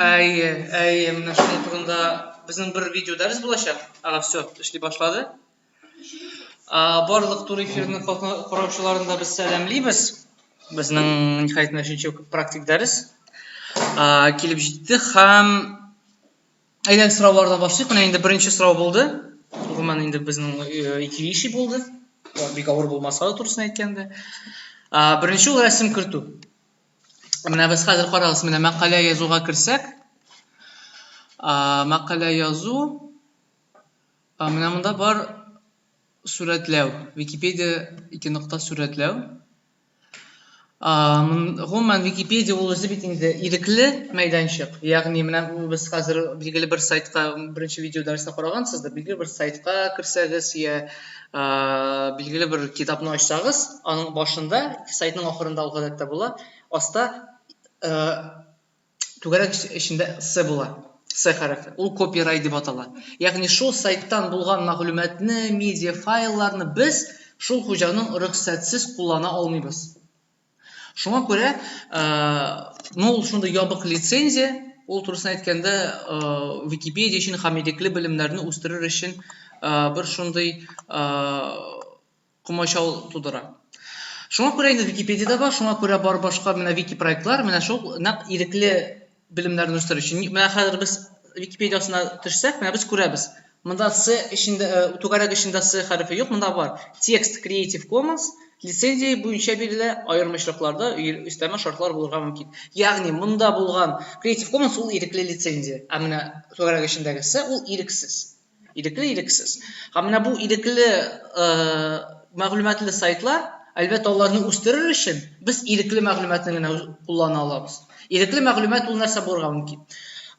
Әйе, әйе, менә шуның турында безнең бер видео дәрес булачак. Ага, все, эшли башлады. Барлык туры эфирны караучыларын да без сәламлибез. Безнең ниһаять менә өченче практик дәрес килеп җитте һәм әйдә сораулардан башлыйк. Менә инде беренче сорау булды. Гомумән инде безнең ике иши булды. Бик авыр булмаса да, турысын әйткәндә. Беренче ул рәсем кертү. Менә без хәзер карагыз, менә мәкалә язуга керсәк, мәкалә язу, менә монда бар сурәтләү, Википедия ике нокта сурәтләү. Гомумән, Википедия ул үзе бит инде ирекле мәйданчык. Ягъни менә без хәзер билгеле бер сайтка, беренче видео дәрестә карагансыздыр, билгеле бер сайтка керсәгез, я билгеле бер китапны ачсагыз, аның башында, сайтның ахырында ул гадәттә була, аста түгәрәк эчендә С була. С хәрефе. Ул копирайт дип атала. Ягъни шул сайттан булган мәгълүматны, медиа файлларны без шул хуҗаның рөхсәтсез куллана алмыйбыз. Шуңа күрә, ну, ул шундый ябык лицензия, ул турысын әйткәндә, Википедия өчен һәм ирекле белемнәрне үстерер өчен бер шундый комачау тудыра. Шуңа күрә инде Википедиядә бар, шуңа күрә бар башка менә вики-проектлар, менә шул нәкъ ирекле белемнәрне үстерү өчен. Менә хәзер без Википедиясенә төшсәк, менә без күрәбез. Монда C эчендә, э, түгәрәк эчендә C хәрефе юк, монда бар. Текст Creative Commons лицензия буенча бирелә, аерым очракларда өстәмә шартлар булырга мөмкин. Ягъни монда булган Creative Commons ул ирекле лицензия, ә менә түгәрәк эчендәге C ул ирексез. Ирекле, ирексез. Һәм менә бу ирекле мәгълүматлы сайтлар, әлбәттә, аларны үстерер өчен без ирекле мәгълүматны генә куллана алабыз. Ирекле мәгълүмат ул нәрсә булырга мөмкин?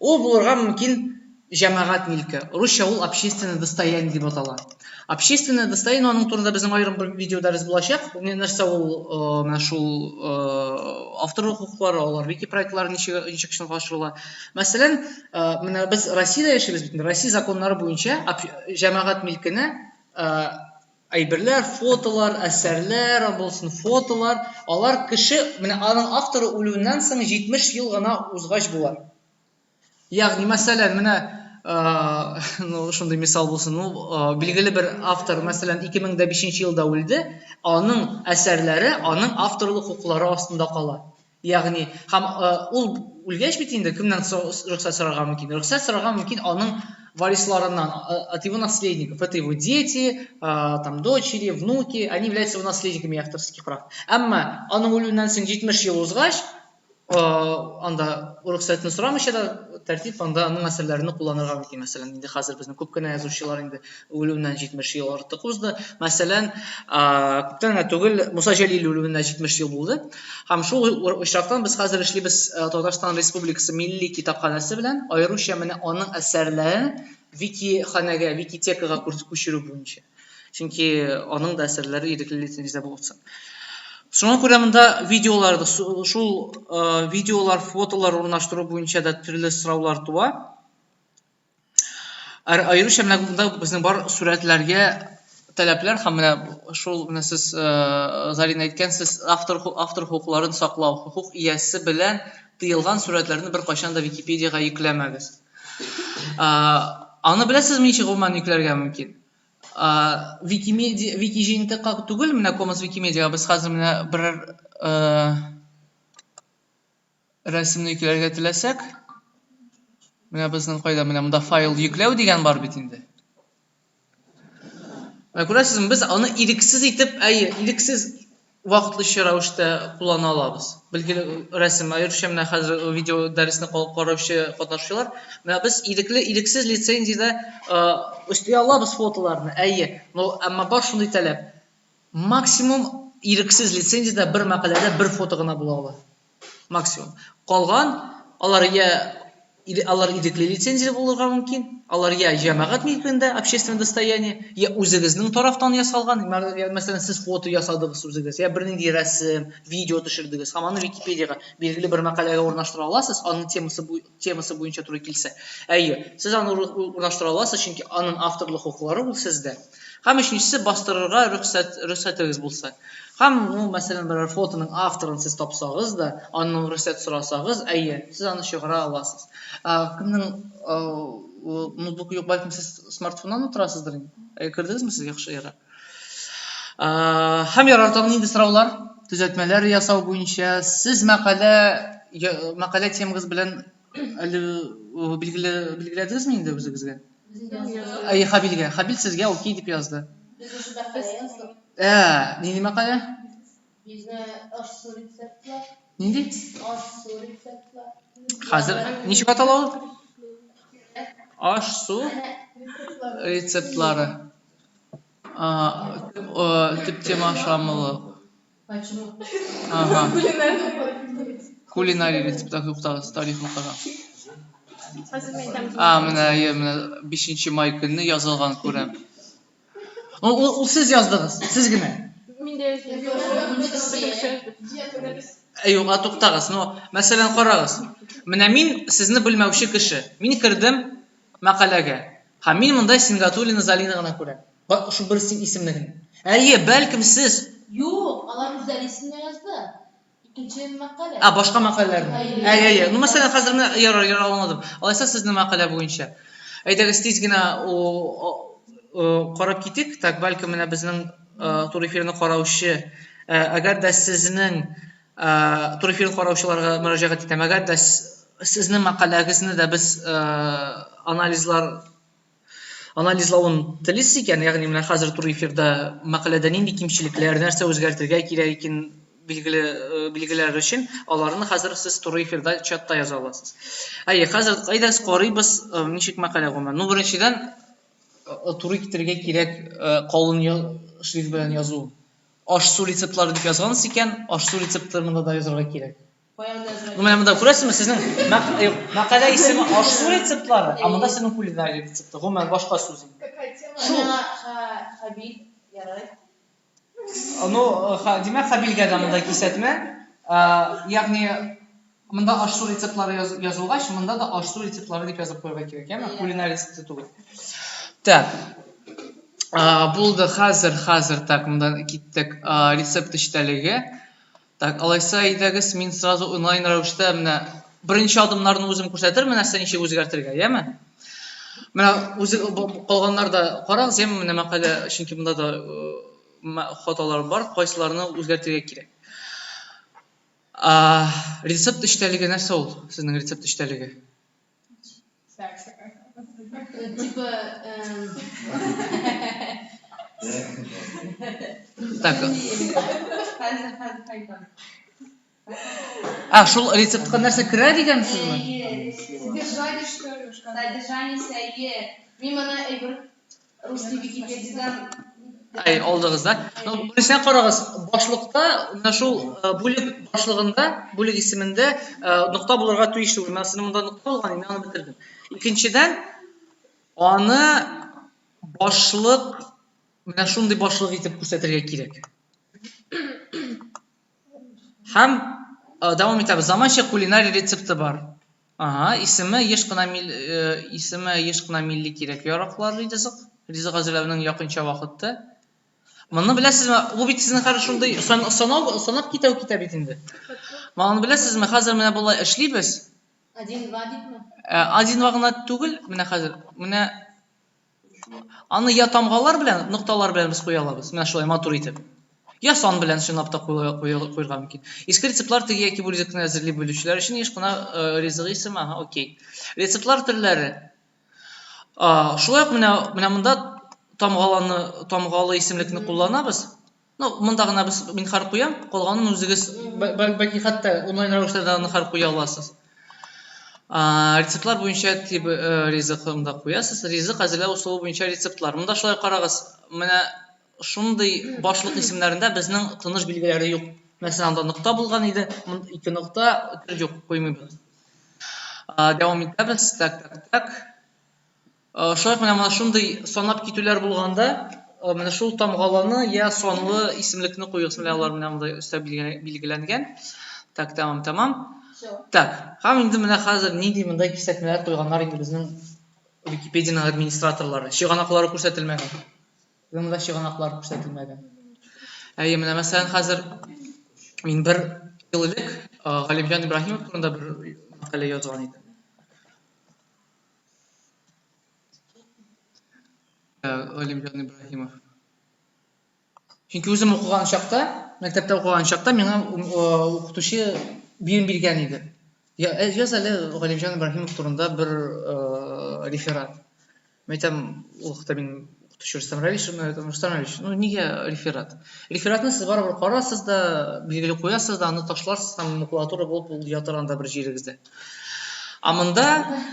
Ул булырга мөмкин җәмәгать милке. Русча ул общественное достояние дип атала. Общественное достояние, аның турында безнең аерым бер видео дәрес булачак. Нәрсә ул, менә шул автор хокуклары, алар вики проектлары ничек ничек чынга ашырыла. Мәсәлән, менә без Россиядә яшибез бит. Россия законнары буенча җәмәгать милкенә әйберләр, фотолар, әсәрләр булсын, фотолар, алар кеше, менә аның авторы үлүеннән соң 70 ел гына узгач була. Ягъни, мәсәлән, менә ну, шундый мисал булсын, ну, билгеле бер автор, мәсәлән, 2005 елда үлде, аның әсәрләре аның авторлык хокуклары астында кала. Ягъни, һәм ул үлгәч бит инде кемнән рөхсәт сорарга мөмкин? Рөхсәт сорарга мөмкин аның варисларыннан, от его наследников. Это его дети, там, дочери, внуки, они являются его наследниками авторских прав. Әмма аның үлүеннән соң 70 ел узгач, анда рөхсәтен сорамыйча да тәртип анда аның әсәрләрен кулланырга мөмкин. Мәсәлән, инде хәзер безнең күп кенә язучылар инде үлүеннән 70 ел артык узды. Мәсәлән, күптән генә түгел Муса Җәлил үлүенә 70 ел булды. Һәм шул очрактан без хәзер эшлибез Татарстан Республикасы Милли китапханәсе белән, аеруча менә аның әсәрләрен викиханәгә, викитекага күчерү буенча. Чөнки аның да әсәрләре ирекле лицензиядә булсын. Шуңа күрә монда видеолар шул видеолар, фотолар урнаштыру буенча да төрле сораулар туа. Аеруча менә монда безнең бар сурәтләргә таләпләр һәм менә шул менә сез Зарина әйткәнсез, автор автор хокукларын саклау, хокук иясе белән тыелган сурәтләрне беркайчан да Википедиягә йөкләмәгез. Аны беләсезме ничек гомумән йөкләргә мөмкин? Викимедиа, вики җыентыкка түгел, менә Commons Викимедиага без хәзер менә берәр рәсемне йөкләргә теләсәк, менә безнең кайда, менә монда файл йөкләү дигән бар бит инде. Менә күрәсезме, без аны ирексез итеп, әйе, ирексез вакытлыча рәвештә куллана алабыз. Билгеле рәсем, аеруча менә хәзер видео дәресне караучы катнашучылар, менә без ирекле, ирексез лицензиядә өсти алабыз фотоларны, әйе, но әмма бар шундый таләп. Максимум ирексез лицензиядә бер мәкаләдә бер фото гына була ала. Максимум. Калган, алар я алар ирекле лицензия булырга мөмкин, алар я җәмәгать милкендә, общественное достояние, я үзегезнең тарафтан ясалган, мәсәлән, сез фото ясадыгыз үзегез, я бернинди рәсем, видео төшердегез һәм аны Википедиягә билгеле бер мәкаләгә урнаштыра аласыз, аның темасы темасы буенча туры килсә. Әйе, сез аны урнаштыра аласыз, чөнки аның авторлык хокуклары ул сездә. Һәм өченчесе, бастырырга рөхсәт рөхсәтегез булса. Һәм, ну, мәсәлән, берәр фотоның авторын сез тапсагыз да, аннан рөхсәт сорасагыз, әйе, сез аны чыгара аласыз. Ә, кемнең ноутбугы юк, бәлкем сез смартфоннан утырасыздыр инде. Ә, кердегезме сез? Яхшы, ярар. Һәм ярар, тагын нинди сораулар? Төзәтмәләр ясау буенча сез мәкалә мәкалә темагыз белән әле билгеле билгеләдегезме инде үзегезгә? Әй, Хабилгә. Хабил сезгә окей дип язды. Без уже мәкалә яздык. Ә, нинди мәкалә? Безне аш-су рецептлар. Нинди? Аш-су рецептлар. Хәзер ничек атала ул? Аш-су рецептлары. Төп тема ашамлы. Почему? Ага. Кулинарий рецептлар туктагыз, тарихын кара. А, менә, әйе, менә 5 май көнне язылган күрәм. Ул, ул, ул сез яздыгыз, сез генә. Мин дә яздым. Әй, юк, а туктагыз. Ну, мәсәлән, карагыз. Менә мин сезне белмәүче кеше. Мин кердем мәкаләгә. Һәм мин монда Сингатуллина Залина гына күрәм. Шул бер исемне генә. Әйе, бәлкем сез. Юк, алар үзләре исемне язды. Икенче мәкалә. А, башка мәкаләләрне. Әйе, әйе. Ну, мәсәлән, хәзер менә ярар, ярар аңладым. Алайса сезнең мәкалә буенча. Әйдәгез тиз генә карап китик. Так, бәлкем менә безнең туры эфирны караучы, әгәр дә сезнең туры эфирны караучыларга мөрәҗәгать итәм. Әгәр дә сезнең мәкаләгезне дә без анализлар анализлавын телисез икән, ягъни менә хәзер туры эфирда мәкаләдә нинди кимчелекләр, нәрсә үзгәртергә кирәк икән билгеле билгеләр өчен, аларны хәзер сез туры эфирда чатта яза аласыз. Әйе, хәзер әйдәгез карыйбыз, ничек мәкалә гомумән. Ну, беренчедән, туры китерергә кирәк калын шрифт белән язу. Аш-су рецептлары дип язгансыз икән, аш-су рецептлары монда да язарга кирәк. Ну, менә монда күрәсезме, сезнең мәкалә исеме аш-су рецептлары, ә монда сезнең кулинария рецепты, гомумән башка сүз инде. Шул. Хабил, ярар. Ну, димәк, Хабилгә дә монда кисәтмә. Ягъни монда аш-су рецептлары язылгач, монда да аш-су рецептлары дип язып куярга кирәк, яме? Кулинария рецепты түгел. Так. Булды, хәзер, хәзер, так, монда киттек. Рецепт эчтәлеге. Так, алайса әйдәгез, мин сразу онлайн рәвештә менә беренче адымнарны үзем күрсәтермен, нәрсә ничек үзгәртергә, яме? Менә үзе калганнар да карагыз, яме, менә мәкалә, чөнки монда да хаталар бар, кайсыларны үзгәртергә кирәк. Рецепт эчтәлеге нәрсә ул? Сезнең рецепт эчтәлеге? Типа, Так. А, шул рецептка нәрсә керә дигән сүзме? Содержание, что ли? Содержание сәйе. Мин моны әйбер Русский Википедиядан Әй, алдыгыз да. Ну, беренчедән карагыз, башлыкта менә шул э, бүлек башлыгында, бүлек исемендә э, нокта булырга тиеш түгел. Мәсәлән, монда нокта булган, мин аны бетердем. Икенчедән, аны башлык менә шундый башлык итеп күрсәтергә кирәк. Һәм э, дәвам итәбез. Заманча кулинарий рецепты бар. Ага, исеме еш кына мил, э, исеме еш кына милли кирәк яраклар ризык. Ризык әзерләүнең якынча вакыты. Моны беләсезме? Бу бит сезнең хәзер шундый сан, санау, санап китәү китә бит инде. Моны беләсезме? Хәзер менә болай эшлибез. Один, два дипме? Э, один два гына түгел, менә хәзер. Менә Аны я тамгалар белән, нокталар белән без куя алабыз. Менә шулай матур итеп. Я сан белән чынлап та куярга мөмкин. Иске рецептлар теге яки бу ризыкны әзерли белүчеләр өчен еш кына э, ризык исеме, ага, окей. Рецептлар төрләре. Шулай ук менә менә монда тамгаланы тамгалы исемлекне кулланабыз. Ну, монда гына без мин хәреф куям, калганын үзегез бәлки хәтта онлайн рәвештә дә аны хәреф куя аласыз. Рецептлар буенча тип э, ризык монда куясыз. Ризык әзерләү ысулы буенча рецептлар. Монда шулай карагыз, менә шундый башлык исемнәрендә безнең тыныш билгеләре юк. Мәсәлән, анда нокта булган иде, монда ике нокта юк, куймыйбыз. Дәвам итәбез. Так, так, так. Шулай ук менә менә шундый санап китүләр булганда, менә шул тамгаланы я санлы исемлекне куегыз. Менә алар менә монда өстә билгеләнгән. Так, тәмам, тәмам. Так, һәм инде менә хәзер нинди монда кисәтмәләр куйганнар инде безнең Әйе, менә мәсәлән, хәзер мин бер ел элек Галимҗан Ибраһимов турында бер мәкалә язган идем. Галимҗан Ибраһимов. Чөнки үзем укыган чакта, мәктәптә укыган чакта миңа укытучы бирем биргән иде. Яз әле Галимҗан Ибраһимов турында бер реферат. Мин әйтәм, ул вакытта мин укытучы Рөстәм Равилевич, мин әйтәм, Рөстәм Равилевич, ну нигә реферат? Рефератны сез барыбер карарсыз да, билгеле куясыз да, аны ташларсыз һәм макулатура булып ул ятыр анда бер җирегездә. Ә монда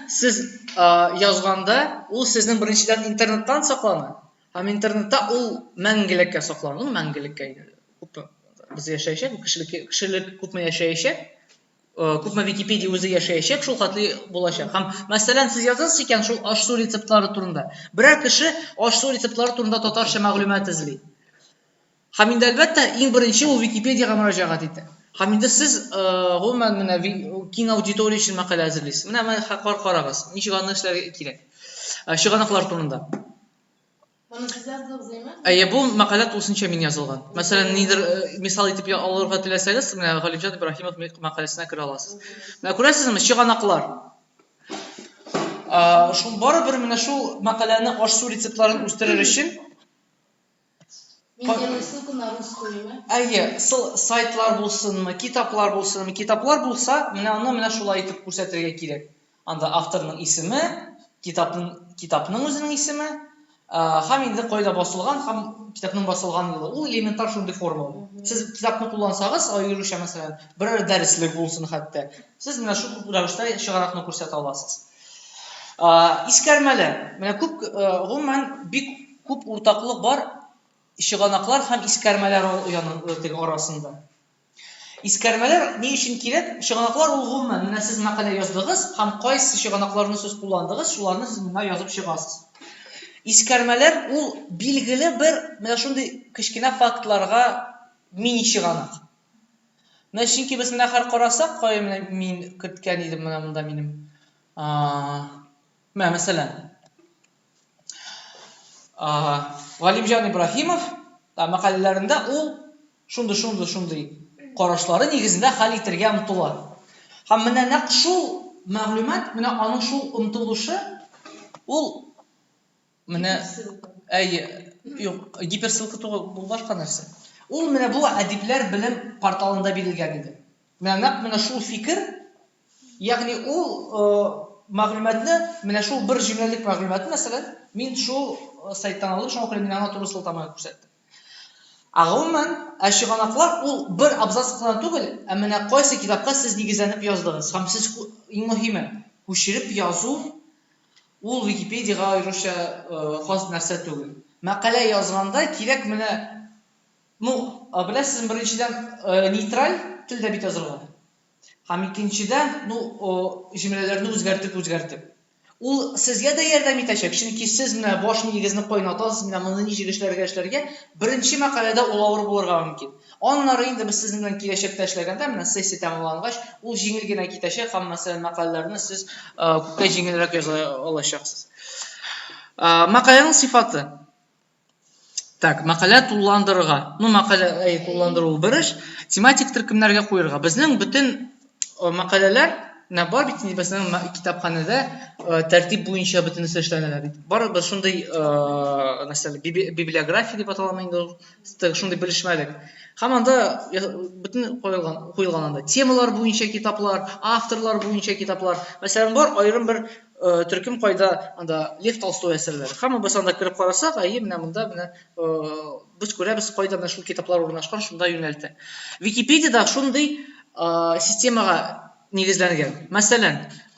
сез язганда, ул сезнең беренчедән интернеттан саклана, һәм интернетта ул мәңгелеккә саклана. Ну, мәңгелеккә инде. Күпме без яшәячәк, кешелек, кешелек күпме яшәячәк, күпме Википедия үзе яшәячәк, шул хәтле булачак. Һәм, мәсәлән, сез язасыз икән шул аш-су рецептлары турында. Берәр кеше аш-су рецептлары турында татарча мәгълүмат эзли. Һәм инде, әлбәттә, иң беренче ул Википедиягә мөрәҗәгать итә. Һәм инде сез, гомумән, менә киң аудитория өчен мәкалә әзерлисез. Менә карагыз, ничек аны эшләргә кирәк. Чыганаклар турында. Моны сез яздыгыз, әйме? Әйе, бу мәкалә тулысынча мин язылган. Мәсәлән, нидер мисал итеп алырга теләсәгез, менә Галимҗан Ибраһимов мәкаләсенә керә аласыз. Менә күрәсезме, чыганаклар. Шул барыбер менә шул мәкаләне аш-су рецептларын үстерер өчен Мин делаю ссылку на русскую, әйме? Әйе, сайтлар булсынмы, китаплар булсынмы, китаплар булса, менә аны менә шулай итеп күрсәтергә кирәк. Анда авторның исеме, китапның, китапның үзенең исеме, һәм инде кайда басылган һәм китапның басылган елы. Ул элементар шундый форма ул. Сез китапны куллансагыз, аеруча, мәсәлән, берәр дәреслек булсын хәтта, сез менә шул рәвештә чыганакны күрсәтә аласыз. Искәрмәләр. Менә күп, гомумән, бик күп уртаклык бар чыганаклар һәм искәрмәләр теге арасында. Искәрмәләр ни өчен кирәк? Чыганаклар ул гомумән, менә сез мәкалә яздыгыз һәм кайсы чыганакларны сез кулландыгыз, шуларны сез монда язып чыгасыз. Искәрмәләр ул билгеле бер менә шундый кечкенә фактларга мини чыганак. Менә чөнки без менә хәр карасак, кая менә мин керткән идем менә монда минем. Менә мәсәлән, Галимҗан Ибраһимов мәкаләләрендә ул шундый шундый шундый карашлары нигезендә хәл итергә омтыла. Һәм менә нәкъ шул мәгълүмат, менә аның шул омтылышы, ул менә әйе, юк, гиперссылка түгел, бу башка нәрсә. Ул менә бу әдипләр белем порталында бирелгән иде. Менә нәкъ менә шул фикер, ягъни ул мәгълүматны, менә шул бер җөмләлек мәгълүматны, мәсәлән, мин шул сайттан алдым, шуңа күрә мин аңа туры сылтама күрсәттем. Ә гомумән, ә чыганаклар ул бер абзац кына түгел, ә менә кайсы китапка сез нигезләнеп яздыгыз һәм сез, иң мөһиме, күчереп язу ул Википедиягә аеруча хас нәрсә түгел. Мәкалә язганда кирәк менә, ну, беләсезме, беренчедән, нейтраль телдә бит язырга. Һәм икенчедән, ну, җөмләләрне үзгәртеп-үзгәртеп. Ул сезгә дә ярдәм итәчәк, чөнки сез менә баш миегезне кайнатасыз, менә моны ничек эшләргә эшләргә. Беренче мәкаләдә ул авыр булырга мөмкин. Аннары инде без сезнең белән киләчәктә эшләгәндә, менә сессия тәмамлангач, ул җиңел генә китәчәк һәм, мәсәлән, мәкаләләрне сез күпкә җиңелрәк яза алачаксыз. Мәкаләнең сыйфаты. Так, мәкалә тулыландырырга. Ну, мәкалә әй, тулыландыру ул бер эш. Тематик төркемнәргә куерга. Безнең бөтен мәкаләләр менә бар бит инде безнең китапханәдә тәртип буенча бөтенесе эшләнелә бит. Бар без шундый нәрсә библиография дип аталамы инде ул, шундый белешмәлек. Һәм анда бөтен куелган, куелган анда темалар буенча китаплар, авторлар буенча китаплар. Мәсәлән, бар аерым бер төркем кайда анда Лев Толстой әсәрләре. Һәм без анда кереп карасак, әйе, менә монда менә без күрәбез, кайда менә шул китаплар урнашкан, шунда юнәлтә. Википедиядә шундый системага нигезләнгән. Мәсәлән,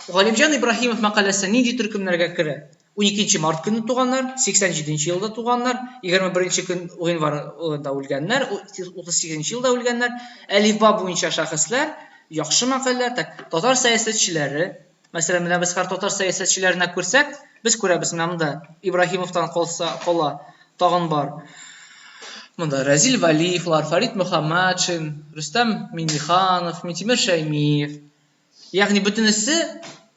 Галимҗан Ибраһимов мәкаләсе нинди төркемнәргә керә? 12 март көнне туганнар, 87 елда туганнар, 21 көн гыйнварда үлгәннәр, 38 елда үлгәннәр, әлифба буенча шәхесләр, яхшы мәкаләләр, так, татар сәясәтчеләре, Мәсәлән, менә без һәр татар сәясәтчеләренә күрсәк, без күрәбез, менә монда Ибраһимовтан калса, кала тагын бар. Монда Рәзил Вәлиевлар, Фәрит Мөхәммәтшин, Рөстәм Миңнеханов, Минтимер Шәймиев. Ягъни бөтенесе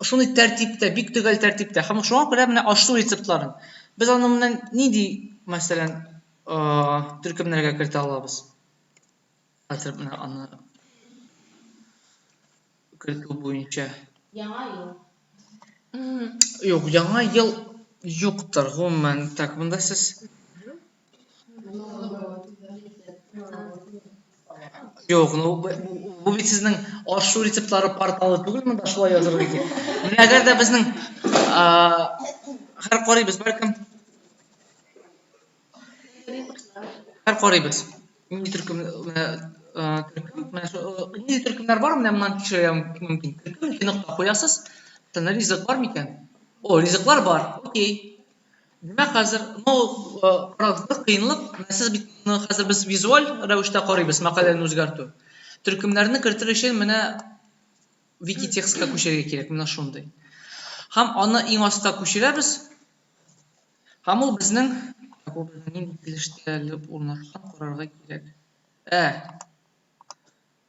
шундый тәртиптә, бик төгәл тәртиптә. Һәм шуңа күрә менә аш-су рецептларын. Без аны менә нинди, мәсәлән, төркемнәргә кертә алабыз? Хәзер менә аны кертү буенча. Яңа ел. Юк, яңа ел юктыр, гомумән. Так, монда сез Юк, ну бу бит сезнең аш-су рецептлары порталы түгел, монда шулай язырга кирәк. Менә әгәр дә безнең хәр карыйбыз, бәлкем Хәр карыйбыз. Нинди төркем менә төркем, менә нинди төркемнәр бар, менә моннан тикшерергә мөмкин. Төркем ике нокта куясыз. Мәсәлән, ризык бар микән? О, ризыклар бар. Окей. Димәк, хәзер, ну, карагыз, бер кыенлык, менә сез бит моны хәзер без визуаль рәвештә карыйбыз мәкаләне үзгәртү. Төркемнәрне кертер өчен менә вики-текстка күчәргә кирәк, менә шундый. Һәм аны иң аска күчерәбез. Һәм ул безнең, ул безнең нинди килештә әле урнашкан карарга кирәк. Ә.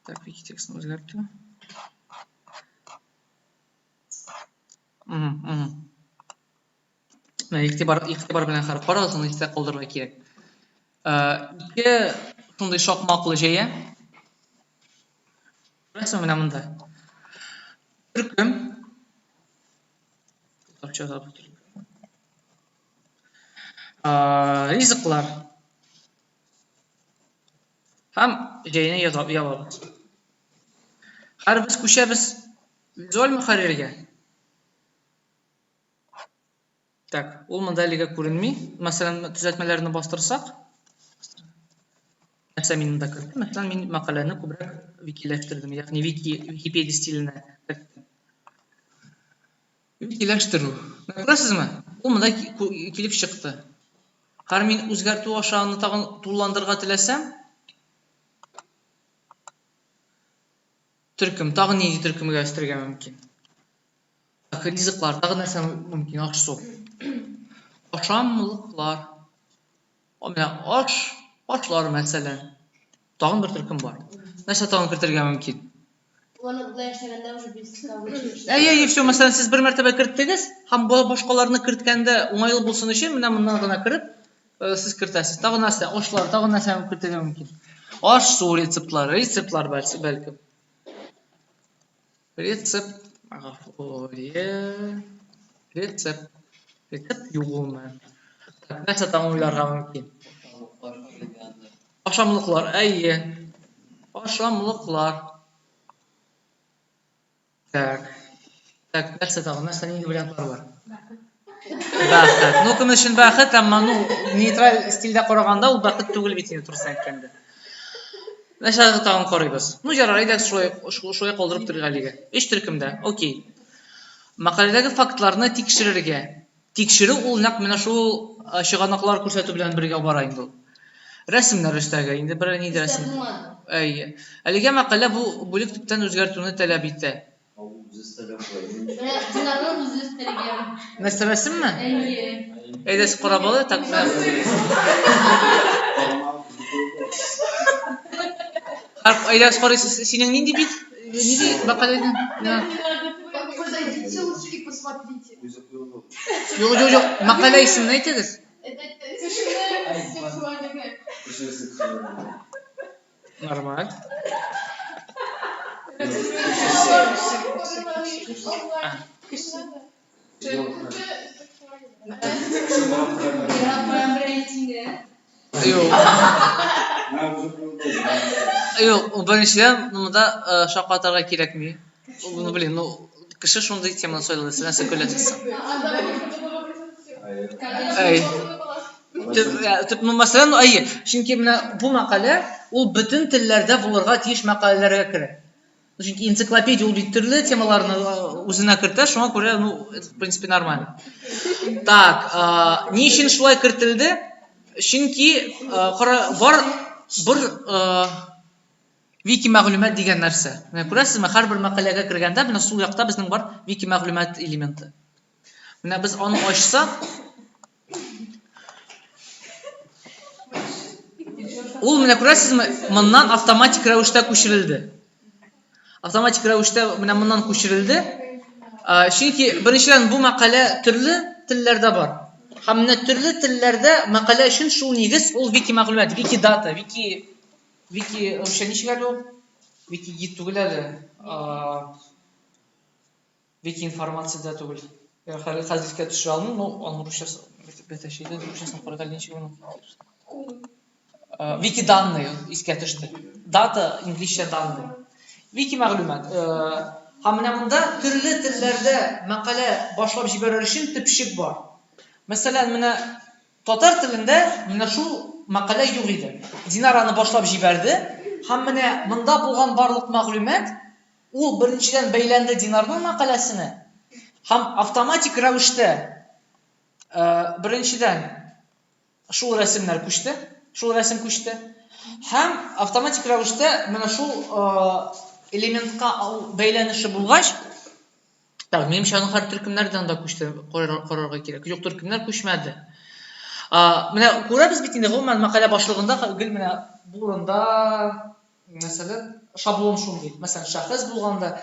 Так, вики текстын үзгәртү. Мгм, мгм. Менә игътибар, игътибар белән хәр карагыз, аны истә калдырырга кирәк. Ә, ике шундый шакмаклы җәя. Күрәсеңме менә монда? Төркем Ризыклар. Һәм җәйне ябабыз. Хәзер без күчәбез визуаль мөхәрриргә. Так, ул монда әлегә күренми. Мәсәлән, төзәтмәләрне бастырсак, нәрсә мин монда керттем? Мәсәлән, мин мәкаләне күбрәк викиләштердем, ягъни вики, Википедия стиленә керттем. Викиләштерү. Менә күрәсезме? Ул монда килеп чыкты. Хәзер мин үзгәртү аша аны тагын тулыландырырга теләсәм, төркем, тагын нинди төркемгә өстәргә мөмкин? Так, ризыклар, тагын нәрсә мөмкин? Аш-су. Ашамлыклар. Менә аш, ашлар мәсәлән. Тагын бер төркем бар. Нәрсә тагын кертергә мөмкин? Аны болай эшләгәндә уже без кавычки. Әйе, әйе, все, мәсәлән, сез бер мәртәбә керттегез һәм башкаларны керткәндә уңайлы булсын өчен менә моннан гына кереп, э, сез кертәсез. Тагын нәрсә? Ашлар, тагын нәрсә кертергә мөмкин? Аш-су рецептлары, рецептлар бәлкем. Рецепт. Рецепт. Рецепт юк гомумән. Так, нәрсә тагын уйларга мөмкин? Ашамлыклар, әйе. Ашамлыклар. Так. Так, нәрсә тагын? Нәрсә нинди вариантлар бар? Бәхет. Ну, кем өчен бәхет, әмма ну, нейтраль стильдә караганда ул бәхет түгел бит инде турысын әйткәндә. Нәрсә тагын карыйбыз? Ну, ярар, әйдә шулай, шулай калдырып торыйк әлегә. Өч төркемдә. Окей. Мәкаләдәге фактларны тикшерергә. Тикшерү ул нәкъ менә шул чыганаклар күрсәтү белән бергә бара инде ул. Рәсемнәр өстәге, инде бер нинди рәсем. Әйе. Әлегә мәкалә бу бүлек төптән үзгәртүне таләп итә. Менә Динарның үзе өстәлгән. Нәрсә рәсемме? Әйе. Әйдә сез карап ал, так менә. Әйдә сез карыйсыз, синең нинди бит? Нинди мәкаләдән? Подойдите лучше и посмотрите. Юк, юк, юк, мәкалә исемен әйтегез. Это сексуальный. Нормаль. Юк. Юк, беренчедән, монда шаккатарга кирәкми. Ну, блин, ну, кеше шундый теманы сайлады, сез нәрсә көләсез соң? Әй. Төп, ну, мәсәлән, әйе, чөнки менә бу мәкалә ул бөтен телләрдә булырга тиеш мәкаләләргә керә. Чөнки энциклопедия ул бит төрле темаларны үзенә кертә, шуңа күрә, ну, это, в принципе, нормально. Так, ни өчен шулай кертелде? Чөнки кара, бар бер вики мәгълүмат дигән нәрсә. Менә күрәсезме, һәрбер мәкаләгә кергәндә менә сул якта безнең бар вики мәгълүмат элементы. Менә без аны ачсак, Ул менә күрәсезме, моннан автоматик рәвештә күчерелде. Автоматик рәвештә менә моннан күчерелде. Чөнки беренчедән бу мәкалә төрле телләрдә бар. Һәм менә төрле телләрдә мәкалә өчен шул нигез ул вики мәгълүмат, вики дата, вики Вики русча ничек әле ул? Вики гид түгел әле. Вики информация да түгел. Хәзер искә төшерә алмыйм, но аның русчасы бөтә шәйдә русчасын карыйк әле ничек аның. Вики данные искә төште. Дата инглизчә данные. Вики мәгълүмат. Һәм менә монда төрле телләрдә мәкалә башлап җибәрер өчен төпчек бар. Мәсәлән, менә татар телендә менә шул мәкалә юк иде. Динар аны башлап җибәрде һәм менә монда булган барлык мәгълүмат ул беренчедән бәйләнде Динарның мәкаләсенә һәм автоматик рәвештә беренчедән шул рәсемнәр күчте, шул рәсем күчте һәм автоматик рәвештә менә шул элементка бәйләнеше булгач, Так, минемчә, аның һәр төркемнәрдән дә күчте карарга кирәк. Юк, төркемнәр күчмәде. Менә күрәбез бит инде, гомумән, мәкалә башлыгында гел менә бу урында, мәсәлән, шаблон шундый. Мәсәлән, шәхес булганда,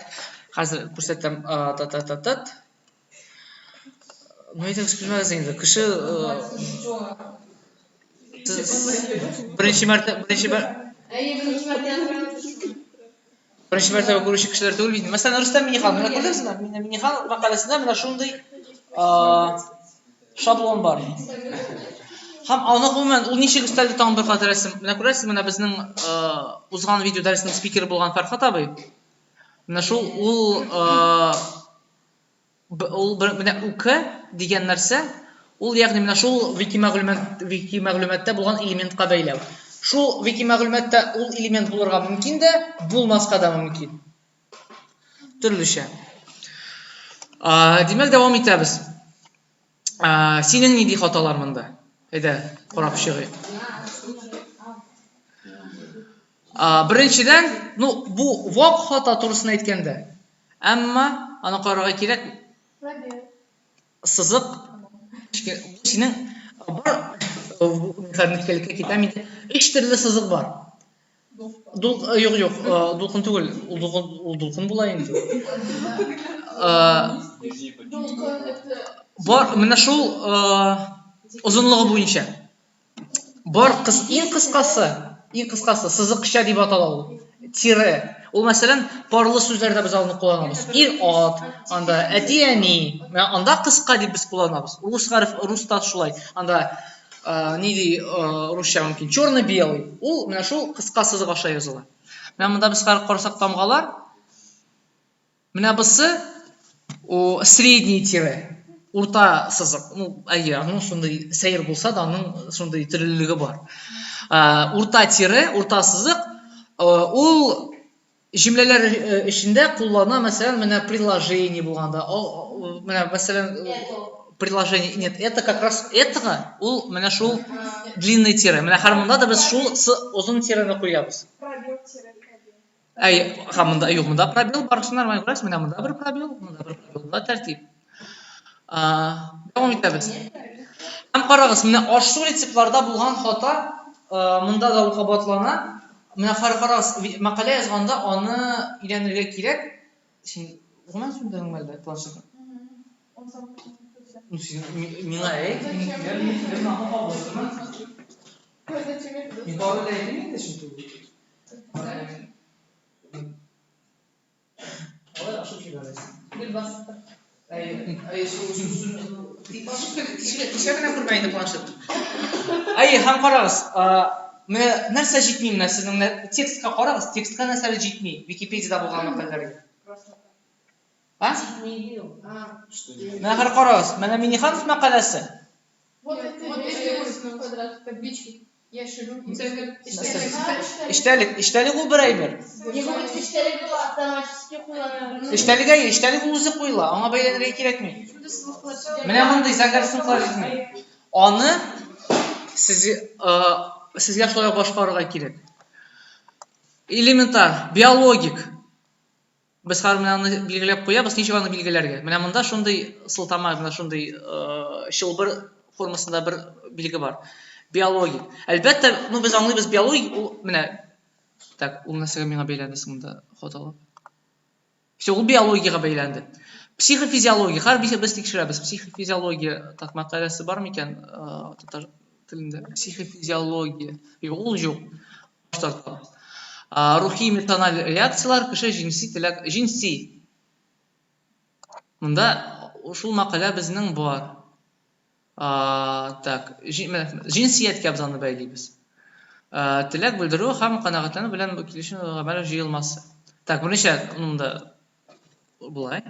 хәзер күрсәтәм, та-та-та-тат. Ну, әйдәгез, көлмәгез инде. Кеше беренче мәртәбә, беренче Әйе, беренче мәртәбә. Беренче мәртәбә күрүче кешеләр түгел бит. Мәсәлән, Рөстәм Миңнеханов. Менә күрдегезме? Менә Миңнеханов мәкаләсендә менә шундый шаблон бар. Һәм аны гомумән ул ничек өстәлде тагын бер кат рәсем. Менә күрәсез, менә безнең узган видео дәресенең спикеры булган Фәрхат абый. Менә шул ул Ул бер менә УК дигән нәрсә, ул ягъни менә шул вики мәгълүмат вики мәгълүматта булган элементка бәйләү. Шул вики мәгълүматта ул элемент булырга мөмкин дә, булмаска да мөмкин. Төрлечә. Димәк, дәвам итәбез. Синең нинди хаталар монда? Әйдә, карап чыгыйк. Беренчедән, ну, бу вак хата турысын әйткәндә. Әмма аны карарга кирәк. Сызык синең бар нечкәлеккә китәм инде. Өч төрле сызык бар. Дул, юк, юк, дулкын түгел. Ул дулкын, ул дулкын була инде. Бар, менә шул озынлыгы буенча. Бар кыс, иң кыскасы, иң кыскасы сызыкча дип атала ул. Тире. Ул мәсәлән, парлы сүзләрдә без аны кулланабыз. Ир-ат, анда әти-әни. Менә анда кыска дип без кулланабыз. Рус хәреф, руста шулай. Анда ни ди русча мөмкин? Черно-белый. Ул менә шул кыска сызык аша языла. Менә монда без карасак тамгалар. Менә бусы о средний тире, урта сызык. Ну, әйе, аның шундый сәер булса да, аның шундый төрлелеге бар. Урта тире, урта сызык, ул җөмләләр эчендә куллана, мәсәлән, менә предложение булганда, менә, мәсәлән, предложение, нет, это как раз этого, ул менә шул длинный тире. Менә һәр монда да без шул озын тирене куябыз. Пробел тире, пробел. Әй, ха, монда юк, монда пробел бар, нормаль күрәсез, менә монда бер пробел, монда бер пробел, монда тәртип. Дәвам итәбез. Һәм карагыз, менә аш-су рецептларда булган хата, монда да ул кабатлана. Менә карагыз, мәкалә язганда аны өйрәнергә кирәк. Син гомумән сүндердеңме әллә планшетны? Ну, син миңа әйт, мин мин аны кабыздым. Мин пароль әйтим инде чөнки. Алай ашып җибәрәсең. Гел басып тор. Әй, әй, су, су, су, кичә генә күрмә инде планшет. Әй, һәм карагыз, менә нәрсә җитми менә сезнең менә текстка карагыз, текстка нәрсә җитми Википедиядә булган мәкаләләргә. А? Менә хәзер карагыз, менә Миниханов мәкаләсе. Вот эти вот квадрат таблички. Яшерү. Эчтәлек, эчтәлек ул бер әйбер. Эчтәлек ул автоматически куела. Эчтәлек әйе, эчтәлек ул үзе куела, аңа бәйләнергә кирәкми. Менә мондый зәңгәр сызыклар җитми. Аны сез, сезгә шулай ук башкарырга кирәк. Элементар, биологик. Без хәзер менә аны билгеләп куябыз. Ничек аны билгеләргә? Менә монда шундый сылтама, менә шундый чылбыр формасында бер билге бар. Биологик. Әлбәттә, ну без аңлыйбыз биологик ул менә так, ул нәрсәгә миңа бәйләнде соң монда хаталап? Все, ул биологиягә бәйләнде. Психофизиология. Хәзер без, без тикшерәбез. Психофизиология так мәкаләсе бар микән татар телендә? Психофизиология. Юк, ул юк. Баш тартабыз. Рухи эмоциональ реакцияләр, кеше җенси теләк, җенси. Монда шул мәкалә безнең бар. Так, җенсияткә без аны бәйлибез. Теләк белдерү һәм канәгатьләнү белән килешү гамәл җыелмасы. Так, берничә монда болай.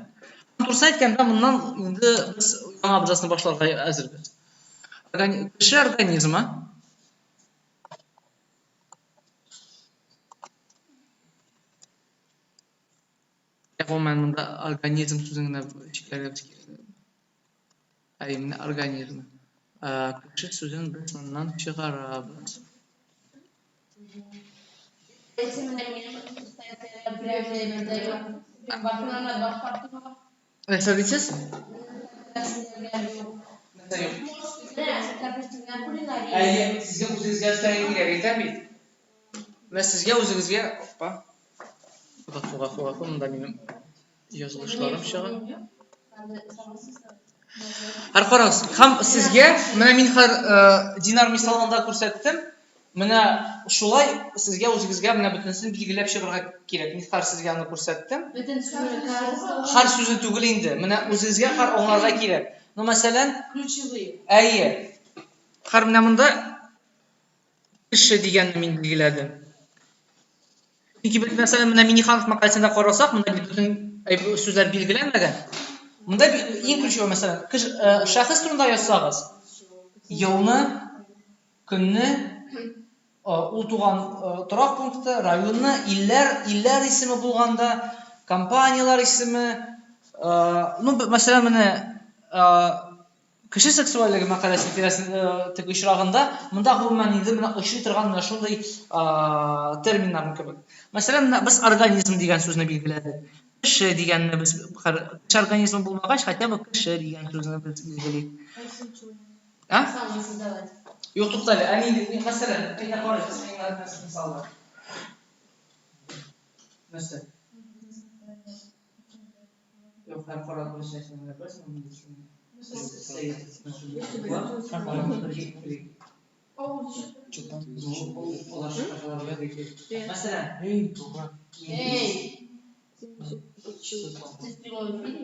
Турысын әйткәндә, моннан инде без яңа абзацны башларга әзербез. Кеше организмы Гомумән, монда организм сүзен генә чикләргә без кирәк. Әй, менә организм. Кеше сүзен без моннан чыгарабыз. Нәрсә дисез? Нәрсә юк? Әйе, сезгә үзегезгә өстәргә кирәк, әйтәм бит. Менә сезгә үзегезгә, опа. Гафу, гафу, гафу, монда минем язылышларым чыга. Һәр карагыз, һәм сезгә, менә мин хәзер Динар мисалында күрсәттем, менә шулай сезгә үзегезгә менә бөтенесен билгеләп чыгарга кирәк. Мин хәзер сезгә аны күрсәттем. Бөтен сүзне Һәр сүзне түгел инде. Менә үзегезгә һәр аңларга кирәк. Ну, мәсәлән, ключевые. Әйе. Һәр менә монда кеше дигәнне мин билгеләдем. Чөнки без, мәсәлән, менә Миниханов мәкаләсендә карасак, монда бит бөтен сүзләр билгеләнмәгән. Монда иң ключевой мәсәлән, кеше, шәхес турында язсагыз, елны, көнне, ул туган торак пункты, районны, илләр, илләр исеме булганда, компанияләр исеме, ну, мәсәлән, менә Кеше сексуальлеге мәкаләсе тирәсен теге очрагында монда гомумән инде менә очрый торган менә шундый терминнарны кебек. Мәсәлән, менә без организм дигән сүзне билгеләдек. Кеше дигәнне без кеше организмы булмагач, хотя бы кеше дигән сүзне без билгелик. А? Юк, туктале, ә нинди, мәсәлән, әйдә карыйк, миңа нәрсә мисаллар. Нәрсә? Юк, һәр карар беренче нәрсәне генә күрәсең, Мәсәлән, Эй! Ты в прямом эфире?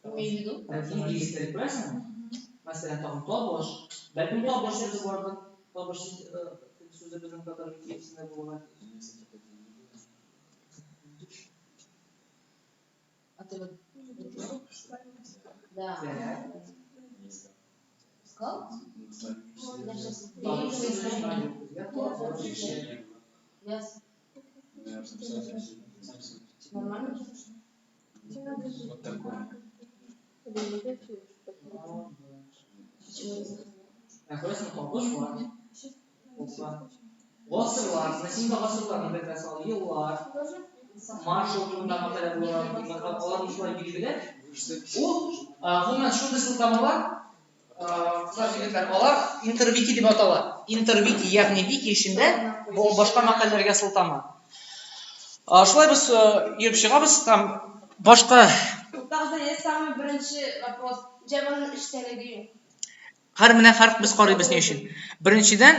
Имей в виду? Инглиз теле күрәсеңме? Мәсәлән, тагын табыш. Бәлкем табыш сүзе бардыр. Табыш сүзе безнең татар википедиясендә булырга тиеш. А ты вот... Да. Искал? Я сейчас... Я... Нормально? Вот такое. Күрәсең, табыш бар. Опа. Гасырлар, менә син дә гасырларны беләсең, сал, еллар. Маршал турында мәкалә булырга мөмкин, аларны шулай билгеләп. Ул, гомумән, шундый сылтамалар, кызлар, егетләр, алар интервики дип атала. Интервики, ягъни вики эчендә башка мәкаләләргә сылтама. Шулай без йөреп чыгабыз һәм башка. Туктагыз әле, самый беренче вопрос. Җәмәнең эчтәлеге юк. Һәр менә фәрк без карыйбыз ни өчен. Беренчедән,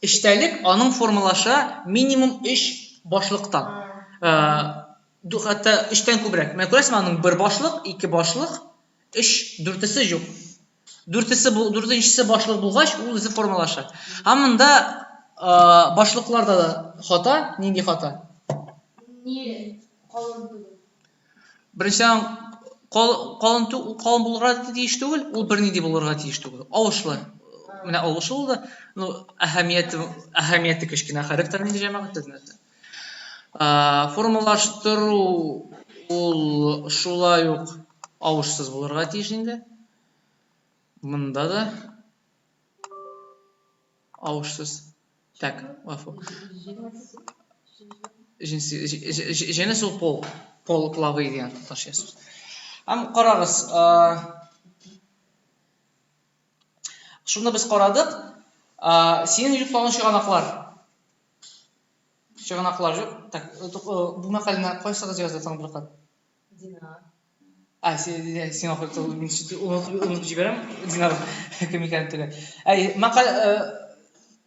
эчтәлек аның формалаша минимум өч башлыктан. Хәтта өчтән күбрәк. Менә күрәсезме, аның бер башлык, ике башлык, өч, дүртесе юк. Дүртесе бу, дүртенчесе башлык булгач, ул үзе формалаша. Һәм монда башлыкларда да хата, нинди хата? Не калын түгел. Беренчедән, калын калын булырга тиеш түгел, ул бернинди булырга тиеш түгел. Авышлы. Менә авышлы ул да, ну, әһәмияте, әһәмияте кечкенә хәрефтәр инде җәмәгать нәрсә. Формалаштыру ул шулай ук авышсыз булырга тиеш инде. Монда да авышсыз. Так, гафу. Җенси, җенес ул пол, пол половые дигән татарча сүз. Һәм карагыз, шуны без карадык. Синең юк тагын чыганаклар. Чыганаклар юк. Так, бу мәкаләне кайсыгыз язды тагын бер кат? Динар. А, син син ахырда мин онытып җибәрәм, Динар кем икәнен төгәл. Әй, мәкалә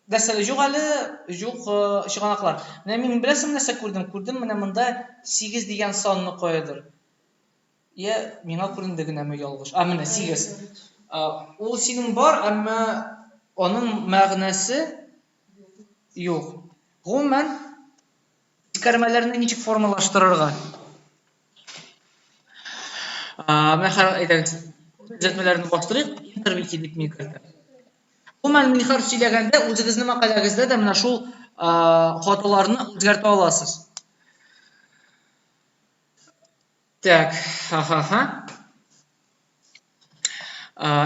Нәрсә юк әле, юк чыганаклар. Менә мин беләсеңме нәрсә күрдем? Күрдем менә монда 8 дигән санны каядыр. Я миңа күренде генәме ялгыш? А, менә 8. Ул синең бар, әмма аның мәгънәсе юк. Гомумән, искәрмәләрне ничек формалаштырырга? Менә хәзер әйдәгез, төзәтмәләрне бастырыйк, интервики дип мин кертәм. Гомумән, мин хәзер сөйләгәндә үзегезнең мәкаләгездә дә менә шул хаталарны үзгәртә аласыз. Так, ха-ха-ха.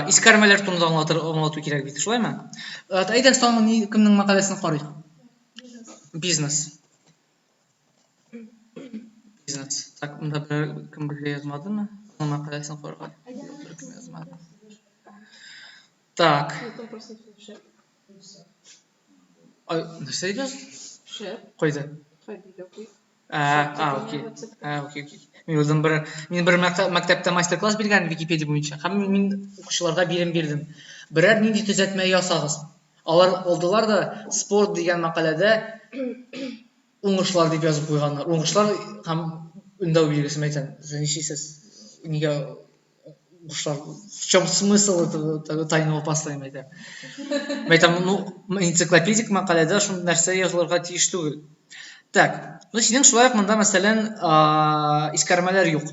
Искәрмәләр турында аңлатыр, аңлату кирәк бит, шулаймы? Әйдәгез, тагын кемнең мәкаләсен карыйк. Бизнес. Бизнес. Так, монда бер кем безгә язмадымы? Аның мәкаләсен карарга. Юк, беркем язмады. Так. Ай, нәрсә дип язды? Шәп. Кайда? Кайда укый? А, а, окей. А, окей, окей. Мин үзем бер мин бер мәктәптә мастер-класс биргән Википедия буенча һәм мин укучыларга бирем бирдем. Берәр нинди төзәтмә ясагыз. Алар алдылар да спорт дигән мәкаләдә уңышлар дип язып куйганнар. Уңышлар һәм өндәү билгесе мәйтәм. Сез нишлисез? Нигә уңышлар? В чем смысл этого тайного поста мәйтәм. Мәйтәм, ну, энциклопедик мәкаләдә шундый нәрсә язылырга тиеш түгел. Так, ну синең шулай ук монда, мәсәлән, искәрмәләр юк.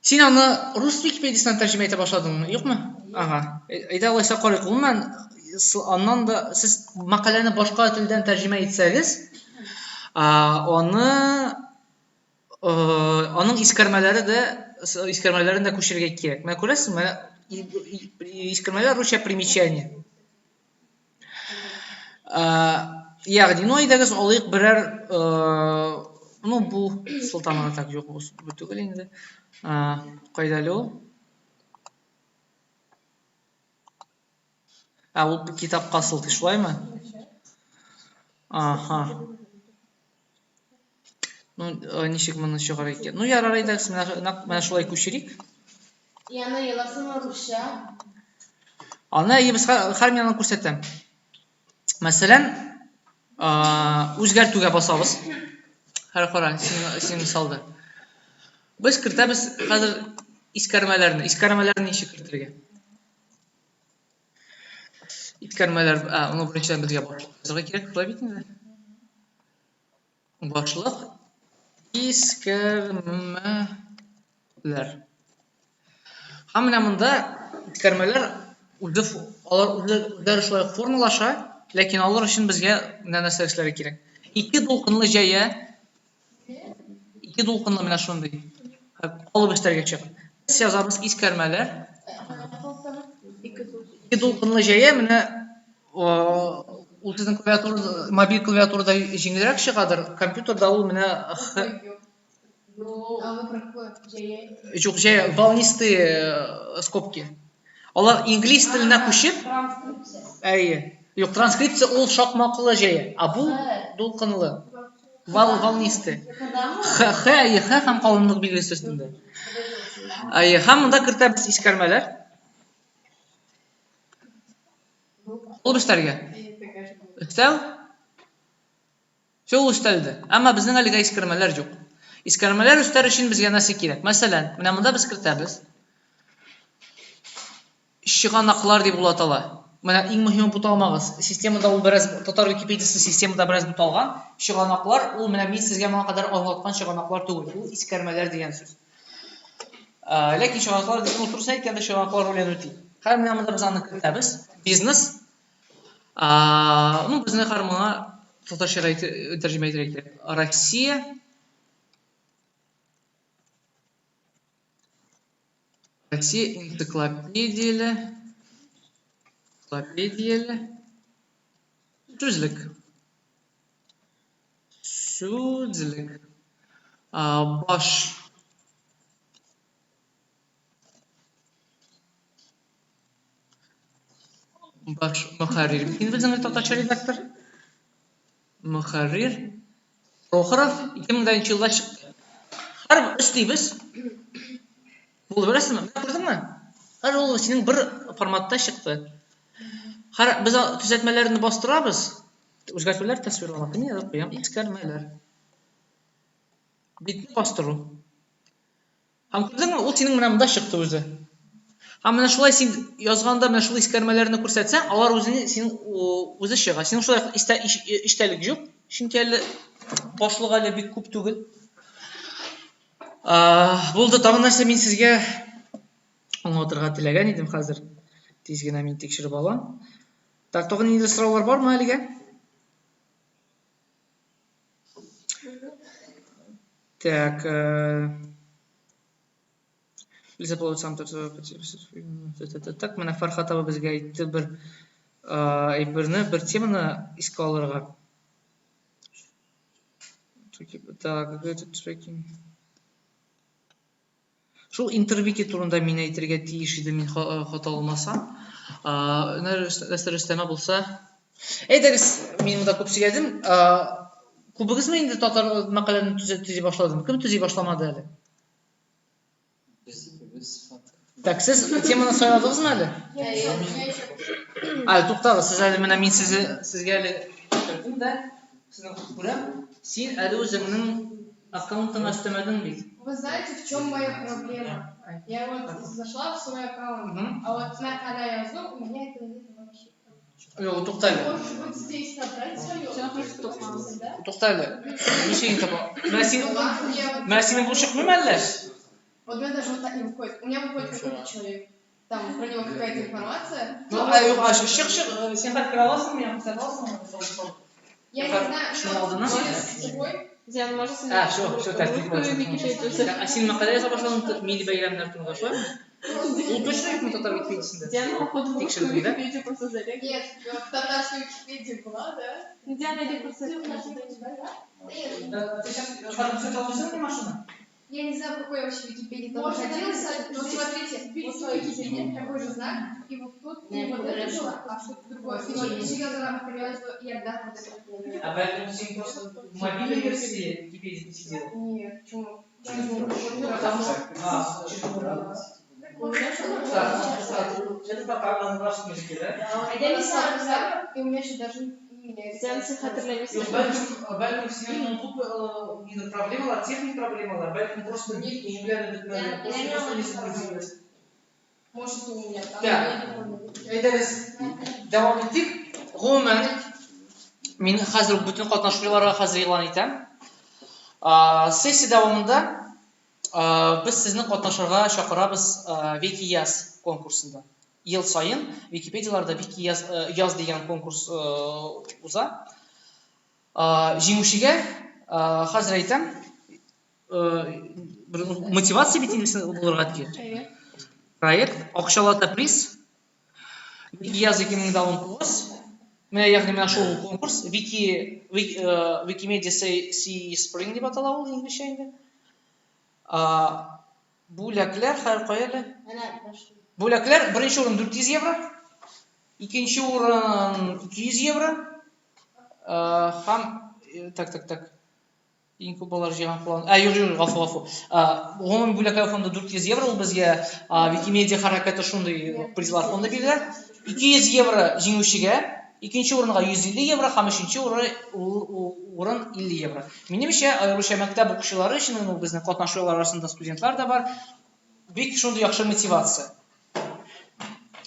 Син аны рус Википедиясеннән тәрҗемә итә башладыңмы, юкмы? Ага. Әйдә алайса карыйк. Гомумән, аннан да сез мәкаләне башка телдән тәрҗемә итсәгез, аны аның искәрмәләре дә искәрмәләрен дә күчерергә кирәк. Менә күрәсезме, менә искәрмәләр русча примечание. Ягъни, ну әйдәгез алыйк берәр, ну бу сылтаманы так юк, бу түгел инде. Кайда әле ул? Ә ул китапка сылтый, шулаймы? Ага. Ну, ничек моны чыгарыр икән? Ну, ярар, әйдәгез, менә, менә шулай күчерик. Яны еласымы русча? Аны әйе, без хәзер мин аны күрсәтәм. Мәсәлән, үзгәртүгә басабыз. Хәзер кара, син, син мисалда. Без кертәбез хәзер искәрмәләрне. Искәрмәләрне ничек кертергә? Искәрмәләр, ә, ну, беренчедән безгә башлык язарга кирәк, шулай бит инде. Башлык искәрмәләр. Һәм менә монда искәрмәләр үзе алар үзләре шулай формалаша, ләкин алар өчен безгә менә нәрсә эшләргә кирәк. Ике дулкынлы җәя, ике дулкынлы менә шундый калып эшләргә чыгып. Без язабыз искәрмәләр. Ике дулкынлы җәя менә Ул сезнең клавиатура, мобиль клавиатурада җиңелрәк чыгадыр, компьютерда ул менә х. Юк, җәя, волнистые скобки. Алар инглиз теленә күчеп, әйе. Юк, транскрипция ул шакмаклы җәя, ә бу дулкынлы. Вал, волнистый. Х, х, әйе, х һәм калынлык билгесе өстендә. Әйе, һәм монда кертәбез искәрмәләр. Ул өстәлгә. Өстәл. Все ул өстәлде. Әмма безнең әлегә искәрмәләр юк. Искәрмәләр өстәр өчен безгә нәрсә кирәк? Мәсәлән, менә монда без кертәбез. Чыганаклар дип ул атала. Менә иң мөһиме буталмагыз. Системада ул бераз татар Википедиясе системада бераз буталган. Чыганаклар ул менә мин сезгә моңа кадәр аңлаткан чыганаклар түгел. Ул искәрмәләр дигән сүз. Ләкин чыганаклар ну, турысын әйткәндә, чыганаклар ролен үти. Хәзер менә монда без аны кертәбез. Бизнес. Ну, безне хәзер моңа татарчага тәрҗемә итәргә кирәк. Россия Россия энциклопедияле энциклопедияле сүзлек. Сүзлек. Баш. Баш мөхәррир. Инде безнең татарча редактор. Мөхәррир. Прохоров 2000 елда чыкты. Һәр өстибез. Булды, беләсезме? Менә күрдеңме? Һәр ул синең бер форматта чыкты. Һәр без төзәтмәләрне бастырабыз. Үзгәртүләр тасвирлана. Мин язып куям, искәрмәләр. Битне бастыру. Һәм күрдеңме, ул синең менә монда чыкты үзе. Һәм менә шулай син язганда менә шул искәрмәләрне күрсәтсәң, алар үзенең синең үзе чыга. Синең шулай истә эчтәлек юк, чөнки әле башлык әле бик күп түгел. Булды, тагын нәрсә мин сезгә аңлатырга теләгән идем хәзер. Тиз генә мин тикшереп алам. Так, тагын нинди сораулар бармы әлегә? Так, Лиза сам так, менә Фархат абый безгә әйтте бер әйберне, бер теманы искә алырга. Так, трекинг. Шул интервики турында мин әйтергә тиеш идем, мин хаталанмасам. Нәрсә өстәмә булса. Әйдәгез, мин монда күп сөйләдем. Күбегезме инде татар мәкаләне төзи башладым? Кем төзи башламады әле? Без икебез фатка. Так, сез теманы сайладыгызмы әле? Әле туктагыз, сез әле менә мин сезне сезгә әле кердем дә, сезне күрәм. Син әле үзеңнең аккаунтыңа өстәмәдең бит. Вы знаете, в чем моя проблема? Я вот зашла в свой аккаунт, а вот мәкалә язу, у меня этого нет вообще. Юк, тукта әле. Можешь вот здесь набрать свое. Да? Тукта әле. Ничек инде таба? Менә син, Я вот, менә синең бу чыкмыймы әллә? вот у меня даже вот так не выходит. У меня выходит какой-то человек. Там про него какая-то информация. Ну, а юк, а чык, чык, син хәзер керә аласыңмы, миңа күрсәтә аласыңмы? Я не знаю, Шуны ну, алдына? через свой. Диана, может, А, все, все, тәртип Ә син мәкалә яза башладың милли бәйрәмнәр турында, шулаймы? Ул точно юкмы татар Википедиясендә? Диана, походу, в русскую Тикшердең, да? Википедию просто залег. Нет, в татарскую Википедию была, да? Диана, иди просто. Ты сейчас күрсәтә алмыйсыңмы машина? Я не знаю, в какой вообще Википедии там Можно находилась, написать но здесь смотрите, вот свой Википедия, такой же знак, и вот тут не вот это было, а что-то другое. И вот я вот это помню. А поэтому син просто в мобильной версии Википедии не сидела? Нет, почему? Потому что... А, через Google. Так, так, это пока на русском языке, да? А я не знаю, и у меня еще даже не меняется. Диана, син хәтерләмисең. Юк, бәлкем, бәлкем синең ноутбук нидер проблемалар, техник проблемалар, бәлкем просто бит өзгәләнеп бетмәде, просто просто не загрузилось. Может, у меня там. Так. Я не помню. Әйдәгез, дәвам итик. Гомумән, мин хәзер бөтен катнашучыларга хәзер игълан итәм. Сессия дәвамында без сезне катнашырга чакырабыз Вики Яз конкурсында. Ел саен Википедияләрдә Вики Яз, Яз дигән конкурс уза. Җиңүчегә хәзер әйтәм, бер мотивация бит инде булырга тиеш. Проект акчалата приз Вики Яз 2019. Менә ягъни менә шул конкурс Вики Викимедиа CE Spring дип атала ул инглизчә инде. Бүләкләр хәер кая әле? Бүләкләр беренче урын 400 евро, икенче урын 200 евро. Һәм так, так, так. Иң күп баллар җыйган кулан. Ә, юк, юк, гафу, гафу. Гомум бүләкләр фонды 400 евро, ул безгә Викимедиа хәрәкәте шундый призлар фонды бирде. 200 евро җиңүчегә, икенче урынга 150 евро һәм өченче урын 50 евро. Минемчә, аеруча мәктәп укучылары өчен, ул безнең катнашучылар арасында студентлар да бар, бик шундый яхшы мотивация.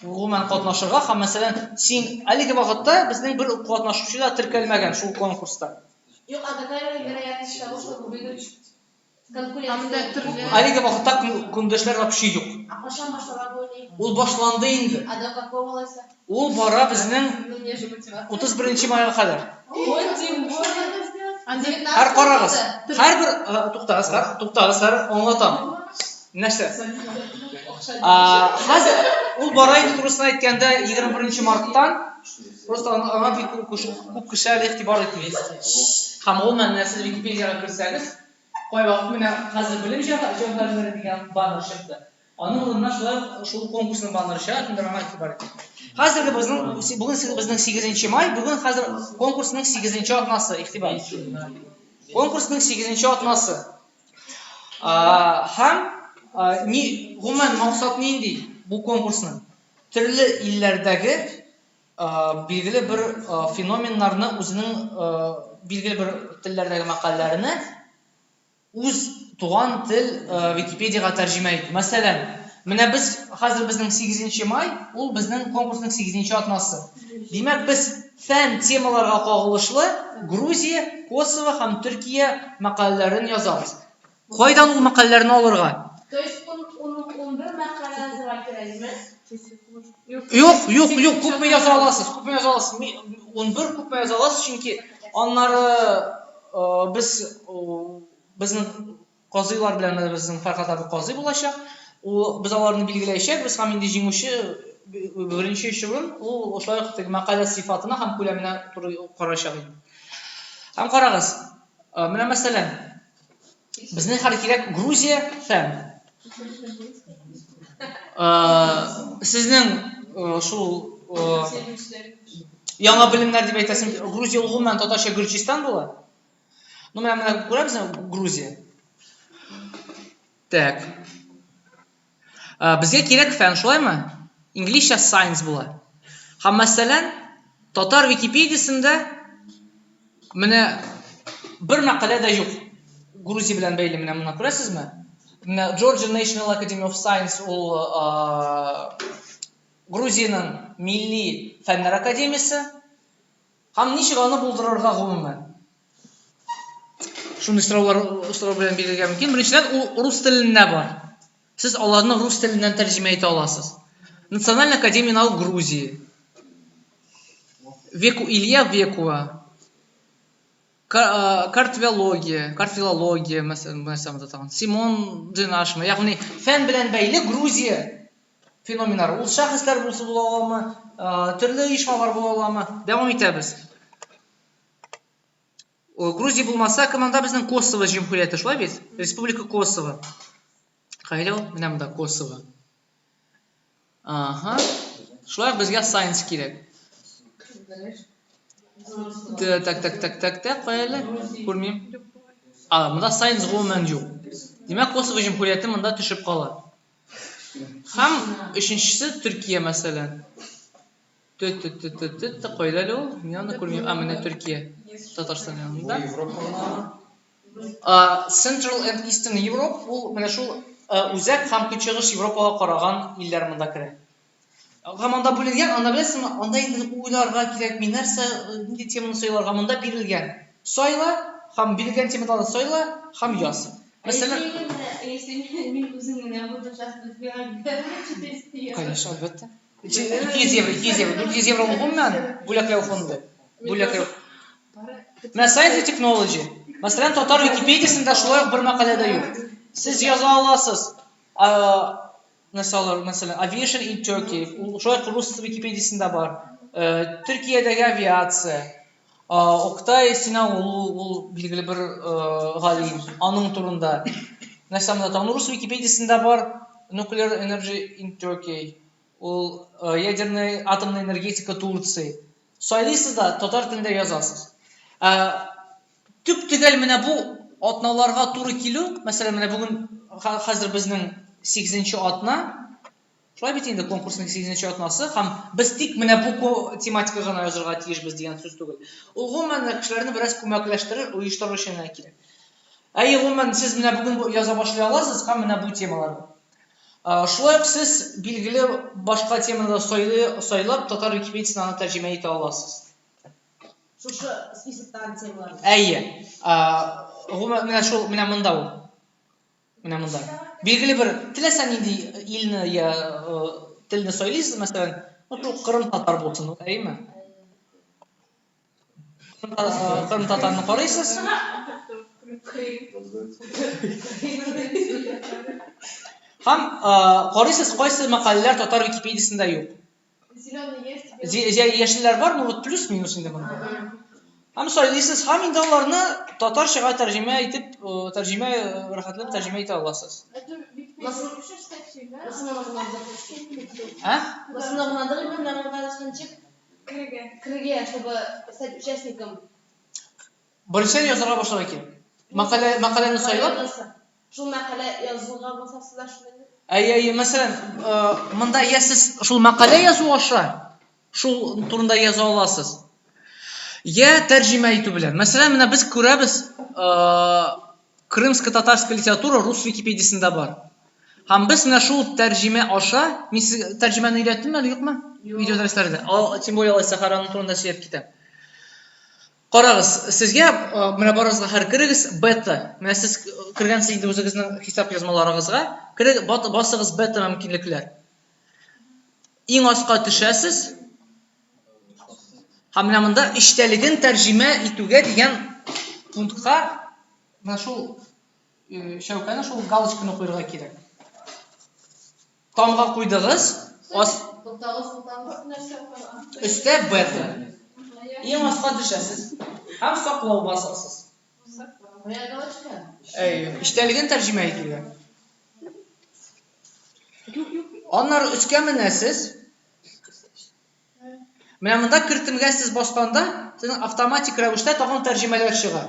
Гомумән катнашырга һәм мәсәлән, син әлеге вакытта безнең бер катнашучы да теркәлмәгән шул конкурста. Юк, а какая вероятность того, чтобы выиграть Анда конкуренцию? төрле. Әлеге вакытта көндәшләр вообще юк. А кайчан башлала бу ни? Ул башланды инде. А до какого ласа? Ул бара безнең Ну, мне же мотивация. 31 майга кадәр. Вот тем более. Анда Һәр карагыз. Һәрбер туктагыз, һәр туктагыз, һәр аңлатам. Нәрсә? Хәзер ул бара инде турысын әйткәндә 21 марттан просто аңа бик күп кеше әле игътибар итми. Һәм гомумән менә сез Википедиягә керсәгез, кайвакыт менә хәзер белем җәүһәрләре дигән баннер чыкты. Аның урынына шулай ук шул конкурсның баннеры чыга, кемдер аңа игътибар итми. Хәзерге безнең бүген безнең 8 май, бүген хәзер конкурсның 8 атнасы, игътибар. Конкурсның 8 атнасы. Һәм ни гомумән максат нинди бу конкурсның? Төрле илләрдәге билгеле бер феноменнарны үзенең билгеле бер телләрдәге мәкаләләрне үз туган тел Википедиягә тәрҗемә итү. Мәсәлән, менә без хәзер безнең 8 май, ул безнең конкурсның 8 атнасы. Димәк, без фән темаларга кагылышлы Грузия, Косово һәм Төркия мәкаләләрен язабыз. Кайдан ул мәкаләләрне алырга? То есть ун, ун, 11 мәкалә язырга кирәкме? Юк, юк, юк, күпме яза аласыз, күпме яза аласыз. 11 күпме яза аласыз, чөнки аннары без безнең казыйлар белән безнең Фәрхат абый казый булачак. Ул без аларны билгеләячәкбез һәм инде җиңүче беренче өч урын ул шулай ук теге мәкалә сыйфатына һәм күләменә туры караячак инде. Һәм карагыз, менә мәсәлән, Безнең хәл кирәк Грузия фән. Сезнең шул яңа белемнәр дип әйтәсем, Грузия ул гомумән татарча Гөрҗистан була. Ну, менә менә күрәбез Грузия. Так. Безгә кирәк фән, шулаймы? Инглизчә science була. Һәм мәсәлән, татар Википедиясендә менә бер мәкалә дә юк. Грузия белән бәйле менә моны күрәсезме? Менә Georgia National Academy of Science ул Грузиянең милли фәннәр академиясе. Һәм ничек аны булдырырга гомумән? Шундый сораулар сорау белән бирергә мөмкин. Беренчедән, ул рус телендә бар. Сез аларны рус теленнән тәрҗемә итә аласыз. Национальная академия наук Грузии. Веку Илья Векуа. Картвелогия, картвелология, мәсәлән, нәрсә монда тагын? Симон Динашма, ягъни фән белән бәйле Грузия феноменнары. Ул шәхесләр булса була аламы, төрле оешмалар була аламы? Дәвам итәбез. Грузия булмаса, кем анда безнең Косово җөмһүрияте, шулай бит? Республика Косово. Кайда ул? Менә монда Косово. Ага. Шулай ук безгә science кирәк. Так, так, так, так, так, так, кая әле? Күрмим. А, монда science гомумән юк. Димәк, Косово җөмһүрияте монда төшеп кала. Һәм өченчесе Төркия мәсәлән. Тө тө тө тө тө тө кайда әле ул? Мин аны күрмим. А, менә Төркия. Татарстан янында. Central and Eastern Europe ул менә шул Үзәк һәм Көнчыгыш Европага караган илләр монда керә. Һәм анда бүленгән, анда беләсеңме, анда инде уйларга кирәкми, нәрсә, нинди теманы сайларга, монда бирелгән. Сайла һәм бирелгән темадан сайла һәм яз. Мәсәлән, Если мин үзем генә буду участвовать, миңа 400 евро. Конечно, әлбәттә. 200 евро, 200 евро, 400 евро ул гомумән бүләкләү фонды. Бүләкләү. Менә Science and Technology. Мәсәлән, татар Википедиясендә шулай ук бер мәкалә дә юк. Сез яза аласыз. Нәрсә алар, мәсәлән, Aviation in Turkey, ул шулай ук рус Википедиясендә бар. Төркиядәге авиация. Октай Синаулу, ул билгеле бер галим, аның турында. Нәрсә монда тагын рус Википедиясендә бар. Nuclear Energy in Turkey. Ул ядерная атомная энергетика Турции. Сайлыйсыз да татар телендә язасыз. Ә, төп-төгәл менә бу атналарга туры килү, мәсәлән, менә бүген хәзер безнең 8 атна, шулай бит инде конкурсның 8 атнасы һәм без тик менә бу тематика гына язырга тиешбез дигән сүз түгел. Ул гомумән кешеләрне бераз күмәкләштерер, оештырыр өчен генә кирәк. Әйе, гомумән сез менә бүген яза башлый аласыз һәм менә бу темаларны. Шулай ук сез билгеле башка теманы да сайлый, сайлап, татар Википедиясенә аны тәрҗемә итә аласыз. Шушы списоктагы темаларны. Әйе. Гомумән, менә шул, менә монда ул. Менә монда. Билгеле бер теләсә нинди илне я телне сайлыйсыз, мәсәлән, ну, шул кырым татар булсын, әйеме? Кырым татарны карыйсыз. Һәм карыйсыз, кайсы мәкаләләр татар Википедиясендә юк. Яшелләр бар, ну вот плюс-минус инде монда. Һәм сайлыйсыз, һәм инде аларны татарчага тәрҗемә итеп, тәрҗемә рәхәтләнеп тәрҗемә итә аласыз. Ә? Керергә. Керергә, чтобы стать участником. Беренчедән язарга башларга кирәк. Мәкалә, мәкаләне сайлап. Шул мәкалә язуга басасыз да шул инде. Әйе, әйе, мәсәлән, монда я сез шул мәкалә язу аша, шул турында яза аласыз. Я тәрҗемә итү белән. Мәсәлән, менә без күрәбез, крымско-татарская литература рус Википедиясендә бар. Һәм без менә шул тәрҗемә аша, мин сезгә тәрҗемәне өйрәттемме әле, юкмы? Видео дәресләрдә. Тем более алайса хәзер аның турында сөйләп китәм. Карагыз, сезгә менә барыгызга хәзер керегез бета. Менә сез кергәнсез инде үзегезнең хисап язмаларыгызга. Керегез, басыгыз бета мөмкинлекләр. Иң аска төшәсез. Һәм менә монда эчтәлеген тәрҗемә итүгә дигән пунктка менә шул чәүкәне, шул галочканы куярга кирәк. Тамга куйдыгыз, ас өстә бета. Иң аска төшәсез һәм саклау басасыз. Әй, эчтәлеген тәрҗемә итүгә. Аннары өскә менәсез. Менә монда кертемгә сез басканда, сезнең автоматик рәвештә тагын тәрҗемәләр чыга.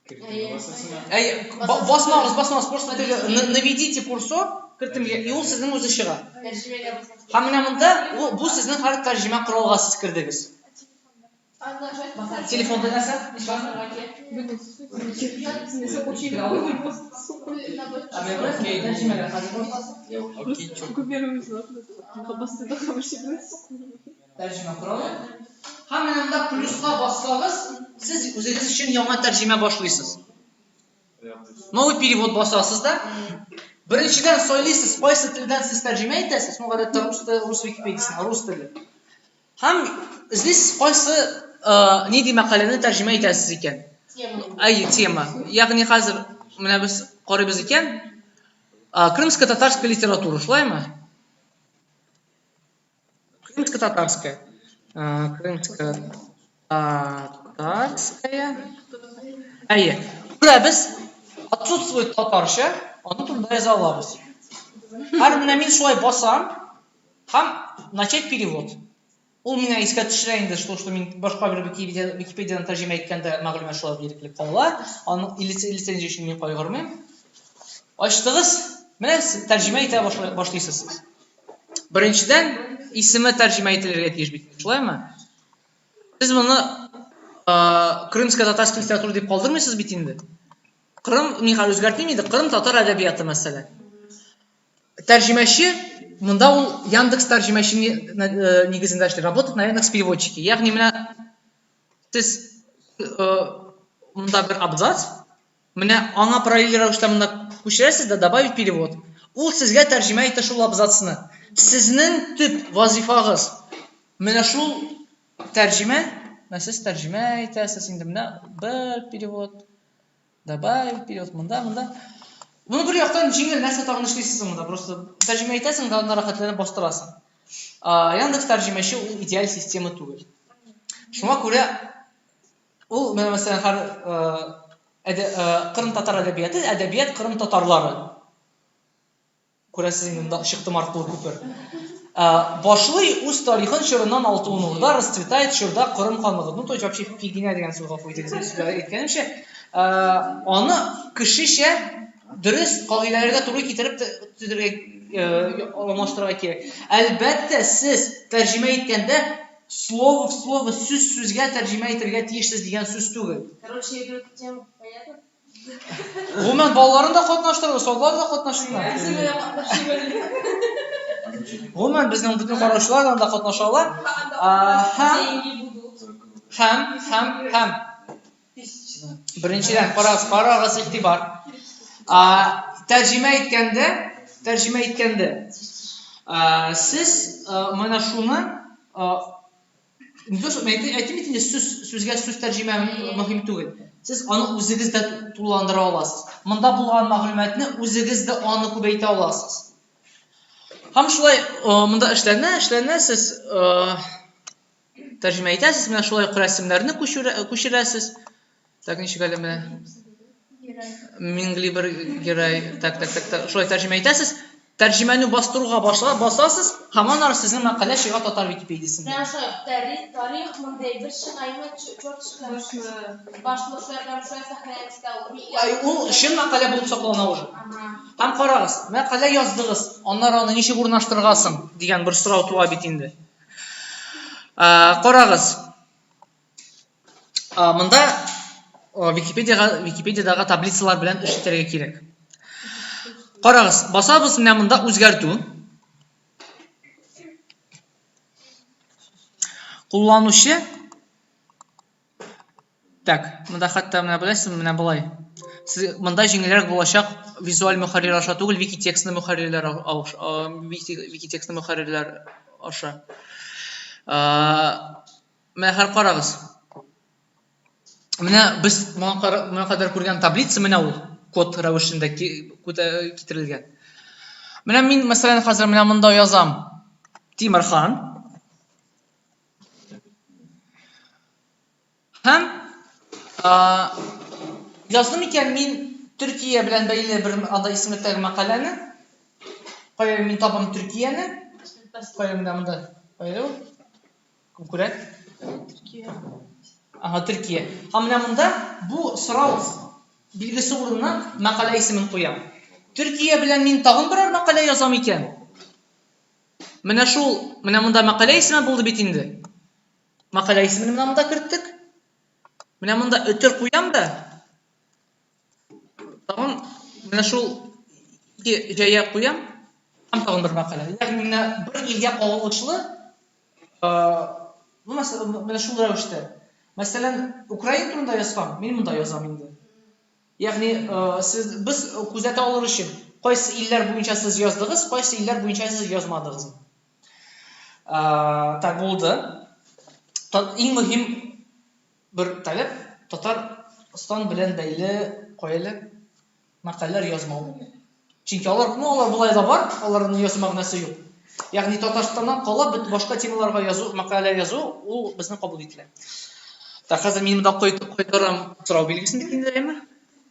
Әй, басмагыз, басмагыз, просто теге наведите курсор кертемгә, и ул сезнең үзе чыга. Һәм менә монда бу сезнең хәзер тәрҗемә коралга сез кердегез. Телефонда нәрсә? Тәрҗемә коралы. Һәм менә монда плюска бассагыз, сез үзегез өчен яңа тәрҗемә башлыйсыз. Новый перевод басасыз да, беренчедән сайлыйсыз, кайсы телдән сез тәрҗемә итәсез, ну, гадәттә рус, рус Википедиясенә, рус теле. Һәм эзлисез кайсы нинди мәкаләне тәрҗемә итәсез икән. Әйе, тема. Ягъни хәзер менә без карыйбыз икән, крымско-татарская литература, шулаймы? Крымско-татарская. Крымско-татарская. Әйе. Күрәбез, отсутствует татарча, аның турында яза алабыз. Һәр менә мин шулай басам, Һәм начать перевод. Ул миңа искә төшерә инде, что, что мин башка бер Википедия, Википедиядан тәрҗемә иткәндә мәгълүмат шулай ирекле кала. Аның лицензия өчен мин кайгырмыйм. Ачтыгыз, менә тәрҗемә итә башлыйсыз сез. Беренчедән, исеме тәрҗемә ителергә тиеш бит, шулаймы? Сез моны Крымская татарская литература дип калдырмыйсыз бит инде. Кырым, мин хәзер үзгәртмим инде, Кырым татар әдәбияты мәсәлән. Тәрҗемәче монда ул Яндекс тәрҗемәче нигезендә эшли, работает на Яндекс переводчике. Ягъни менә сез монда бер абзац, менә аңа параллель рәвештә монда күчерәсез дә добавить перевод. Ул сезгә тәрҗемә итә шул абзацны. Сезнең төп вазифагыз менә шул тәрҗемә, менә сез тәрҗемә итәсез инде менә бер перевод, Добавить вперед, монда, монда. Моны бер яктан җиңел, нәрсә тагын эшлисез монда? Просто тәрҗемә итәсең дә анда рәхәтләнеп бастырасың. Яндекс тәрҗемәче ул идеаль система түгел. Шуңа күрә ул менә мәсәлән һәр Кырым татар әдәбияты, әдәбият Кырым татарлары. Күрәсез инде, монда чыктым аркылы күпер. Башлый үз тарихын чорыннан Алтын Урда, расцветает чорда Кырым ханлыгы. Ну, то есть вообще фигня дигән сүз, гафу итегез, мин сезгә әйткәнемчә. Аны кешечә дөрес кагыйдәләргә туры китереп төзергә, алмаштырырга кирәк. Әлбәттә, сез тәрҗемә иткәндә слово в слово, сүз сүзгә тәрҗемә итергә тиешсез дигән сүз түгел. Короче, я говорю, тема понятна? Гомумән, балаларын да катнаштырабыз, алар да катнашсыннар. Гомумән, безнең бөтен караучылар да анда катнаша ала. Һәм, һәм, һәм, һәм. Беренчедән, карагыз, карагыз, игътибар. Тәрҗемә иткәндә, тәрҗемә иткәндә, сез менә шуны Не то, что, әйтим бит инде, сүз, сүзгә сүз тәрҗемә мөһим түгел. Сез аны үзегез дә тулыландыра аласыз. Монда булган мәгълүматны үзегез дә аны күбәйтә аласыз. Һәм шулай монда эшләнә, эшләнә, сез тәрҗемә итәсез, менә шулай ук рәсемнәрне күчерәсез. Так, ничек әле менә? Миңли бер герой. Так, так, так, так. Шулай тәрҗемә итәсез. Тәрҗемәне бастыруга башла, басасыз, һәм аннары сезнең мәкалә чыга татар Википедиясендә. Прям шулай тарих, тарих мондый бер чыгаймы, черт чыга. Башлы шулай прям шулай сохраняется ул. Ай, ул чын мәкалә булып саклана уже. Һәм карагыз, мәкалә яздыгыз, аннары аны ничек урнаштыргасың дигән бер сорау туа бит инде. Карагыз. Монда Википедиягә Википедиядәге таблицалар белән эш итәргә кирәк. Карагыз, басабыз менә монда үзгәртү. Кулланучы Так, монда хәтта менә беләсезме, менә болай. Сез монда җиңелрәк булачак визуаль мөхәррир аша түгел, вики текстны мөхәррирләр вики текстны мөхәррирләр аша. Менә хәзер карагыз. Менә без моңа кадәр күргән таблица менә ул код рәвешендә китерелгән. Менә мин, мәсәлән, хәзер менә монда язам Тимерхан. Һәм яздым икән мин Төркия белән бәйле бер анда исемлектәге мәкаләне. Кая мин табам Төркияне? Кая менә монда? Кая ул? Кем күрә? Төркия. Ага, Төркия. Һәм менә монда бу сорау билгесе урынына мәкалә исемен куям. Төркия белән мин тагын берәр мәкалә язам икән. Менә шул, менә монда мәкалә исеме булды бит инде. Мәкалә исемен менә монда керттек. Менә монда өтер куям да. Тагын менә шул ике җәя куям. Һәм тагын бер мәкалә. Ягъни менә бер илгә кагылышлы, ну, менә шул рәвештә. Мәсәлән, Украина турында язсам, мин монда язам инде. Ягъни, сез, без күзәтә алыр өчен, кайсы илләр буенча сез яздыгыз, кайсы илләр буенча сез язмадыгыз. Так булды. Иң мөһим бер таләп, Татарстан белән бәйле каяле мәкаләләр язмау. Чөнки алар, ну, алар болай да бар, аларны язу мәгънәсе юк. Ягъни Татарстаннан кала бит башка темаларга язу, мәкалә язу, ул безнең кабул ителә. Так, хәзер мин монда кайтарам сорау билгесен бит инде, әйме?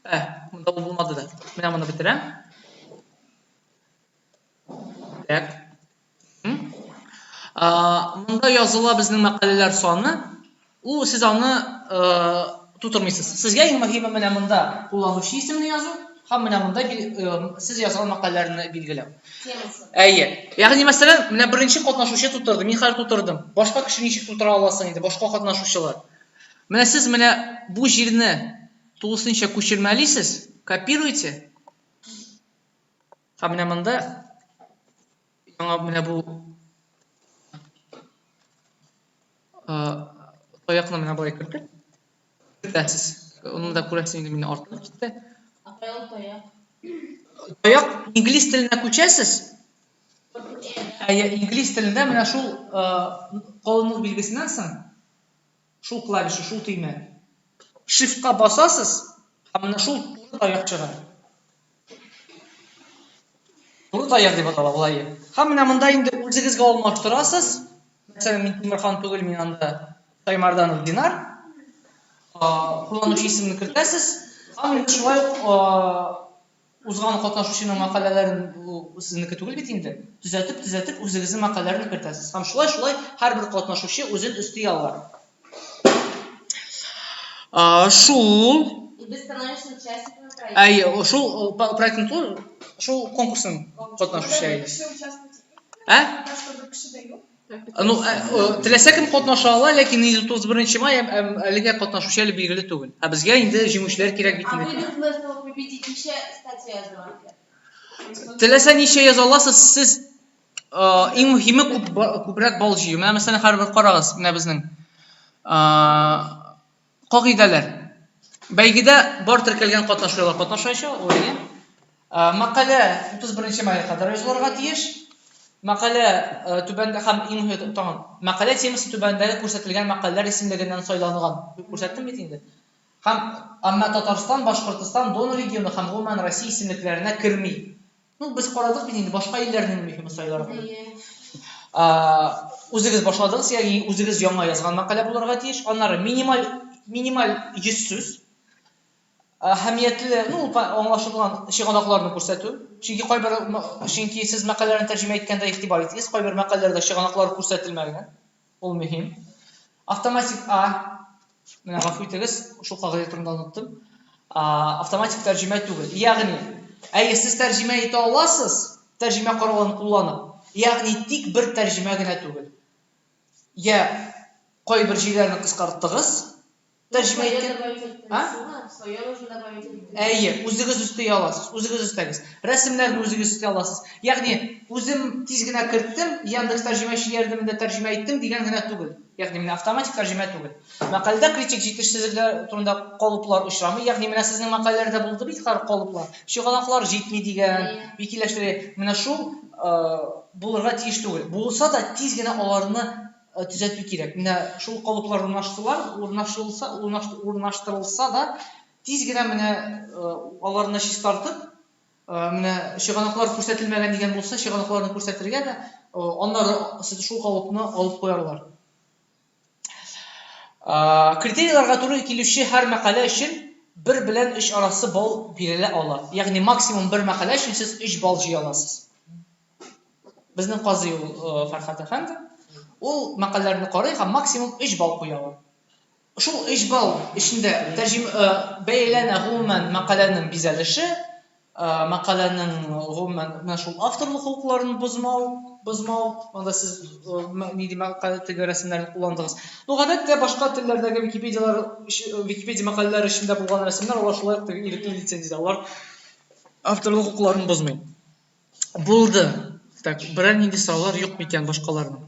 Ә, монда ул булмады да. Менә моны бетерәм. Так. Монда языла безнең мәкаләләр саны. Ул сез аны тутырмыйсыз. Сезгә иң мөһиме менә монда кулланучы исемен язу һәм менә монда сез язган мәкаләләрне билгеләү. Темасы. Әйе. Ягъни мәсәлән, менә беренче катнашучы тутырды, мин хәзер тутырдым. Башка кеше ничек тутыра аласың инде, башка катнашучылар. Менә сез менә бу җирне тулысынча күчермәлисез, копируете. Һәм менә монда яңа менә бу таякны менә болай кертеп кертәсез. Аны да күрәсез инде, мине артына китте. А кая ул таяк? Таяк инглиз теленә күчәсез. Әйе, инглиз телендә менә шул калынлык билгесеннән соң шул клавиша, шул төймә. Shift-ка басасыз, һәм менә шул туры таяк чыга. Туры таяк дип атала ул, әйе. Һәм менә монда инде үзегезгә алмаштырасыз. Мәсәлән, мин Тимерхан түгел, мин анда Шаймарданов Динар. Кулланучы исемен кертәсез. Һәм инде шулай ук узган катнашучының мәкаләләрен, ул сезнеке түгел бит инде, төзәтеп, төзәтеп үзегезнең мәкаләләрне кертәсез. Һәм шулай-шулай һәрбер катнашучы үзен өсти ала. Шул. И без становимся участниками проекта. Әйе, шул проектның түгел, шул конкурсның катнашучы. Бер кеше участвовать. Ә? Пока что бер кеше дә юк. Ну, теләсә кем катнаша ала, ләкин 31 май әлегә катнашучы әле билгеле түгел. Ә безгә инде җиңүчеләр кирәк бит А инде. выйдут чтобы победить, ничә статья язырга кирәк? Теләсә ничә яза аласыз, сез Иң мөһиме күп күбрәк балл җыю. Менә мәсәлән, һәрбер карагыз, менә безнең кагыйдәләр. Бәйгедә бар теркәлгән катнашучылар катнашачак, ул әйе. Мәкалә 31 майга кадәр язылырга тиеш. Мәкалә түбәндә һәм иң мөһиме тагын, мәкалә темасы түбәндәге күрсәтелгән мәкаләләр исемлегеннән сайланган. Күрсәттем бит инде. Һәм әмма Татарстан, Башкортстан, Дон регионы һәм гомумән Россия исемлекләренә керми. Ну, без карадык бит инде, башка илләрнең мөһиме сайларга. Үзегез башладыгыз, ягъни үзегез яңа язган мәкалә булырга тиеш. Аннары минималь минималь 100 сүз. Әһәмиятле, ну, аңлашылган чыганакларны күрсәтү. Чөнки кайбер чөнки сез мәкаләләрне тәрҗемә иткәндә игътибар итегез, кайбер мәкаләләрдә чыганаклар күрсәтелмәгән. Ул мөһим. Автоматик А, менә гафу итегез, шул кагыйдә турында оныттым. Автоматик тәрҗемә түгел. Ягъни, әйе, сез тәрҗемә итә аласыз, тәрҗемә коралын кулланып. Ягъни, тик бер тәрҗемә генә түгел. Я Кайбер җирләрне кыскарттыгыз. Тәрҗемә иткән. А? Свое нужно добавить. Әйе, үзегез өсти аласыз, үзегез өстәгез. Рәсемнәрне үзегез өсти аласыз. Ягъни, үзем тиз генә керттем, Яндекс тәрҗемәче ярдәмендә тәрҗемә иттем дигән генә түгел. Ягъни, менә автоматик тәрҗемә түгел. Мәкаләдә критик җитешсезлекләр турында калыплар очрамый. Ягъни, менә сезнең мәкаләләрдә булды бит хәзер калыплар. Чыганаклар җитми дигән, викиләштерә. Менә шул булырга тиеш түгел. Булса да, тиз генә аларны төзәтү кирәк. Менә шул калыплар урнаштылар, урнашылса, урнаштырылса да, тиз генә менә аларны чистартып, менә чыганаклар күрсәтелмәгән дигән булса, чыганакларны күрсәтергә дә, аннары сез шул калыпны алып куярлар. Критерийларга туры килүче һәр мәкалә өчен 1 белән 3 арасы балл бирелә ала. Ягъни максимум бер мәкалә өчен сез 3 балл җыя аласыз. Безнең казый ул Фәрхат әфәнде. Ул мәкаләләрне карый һәм максимум 3 балл куя ала. Шул 3 балл эчендә тәрҗемә бәяләнә гомумән мәкаләнең бизәлеше, мәкаләнең гомумән менә шул авторлык хокукларын бозмау, бозмау, анда сез нинди мәкалә теге рәсемнәрне кулландыгыз. Ну, гадәттә башка телләрдәге Википедияләр, Википедия мәкаләләре эчендә булган рәсемнәр алар шулай ук теге ирекле лицензия, алар авторлык хокукларын бозмый. Булды. Так, берәр нинди сораулар юк микән башкаларның?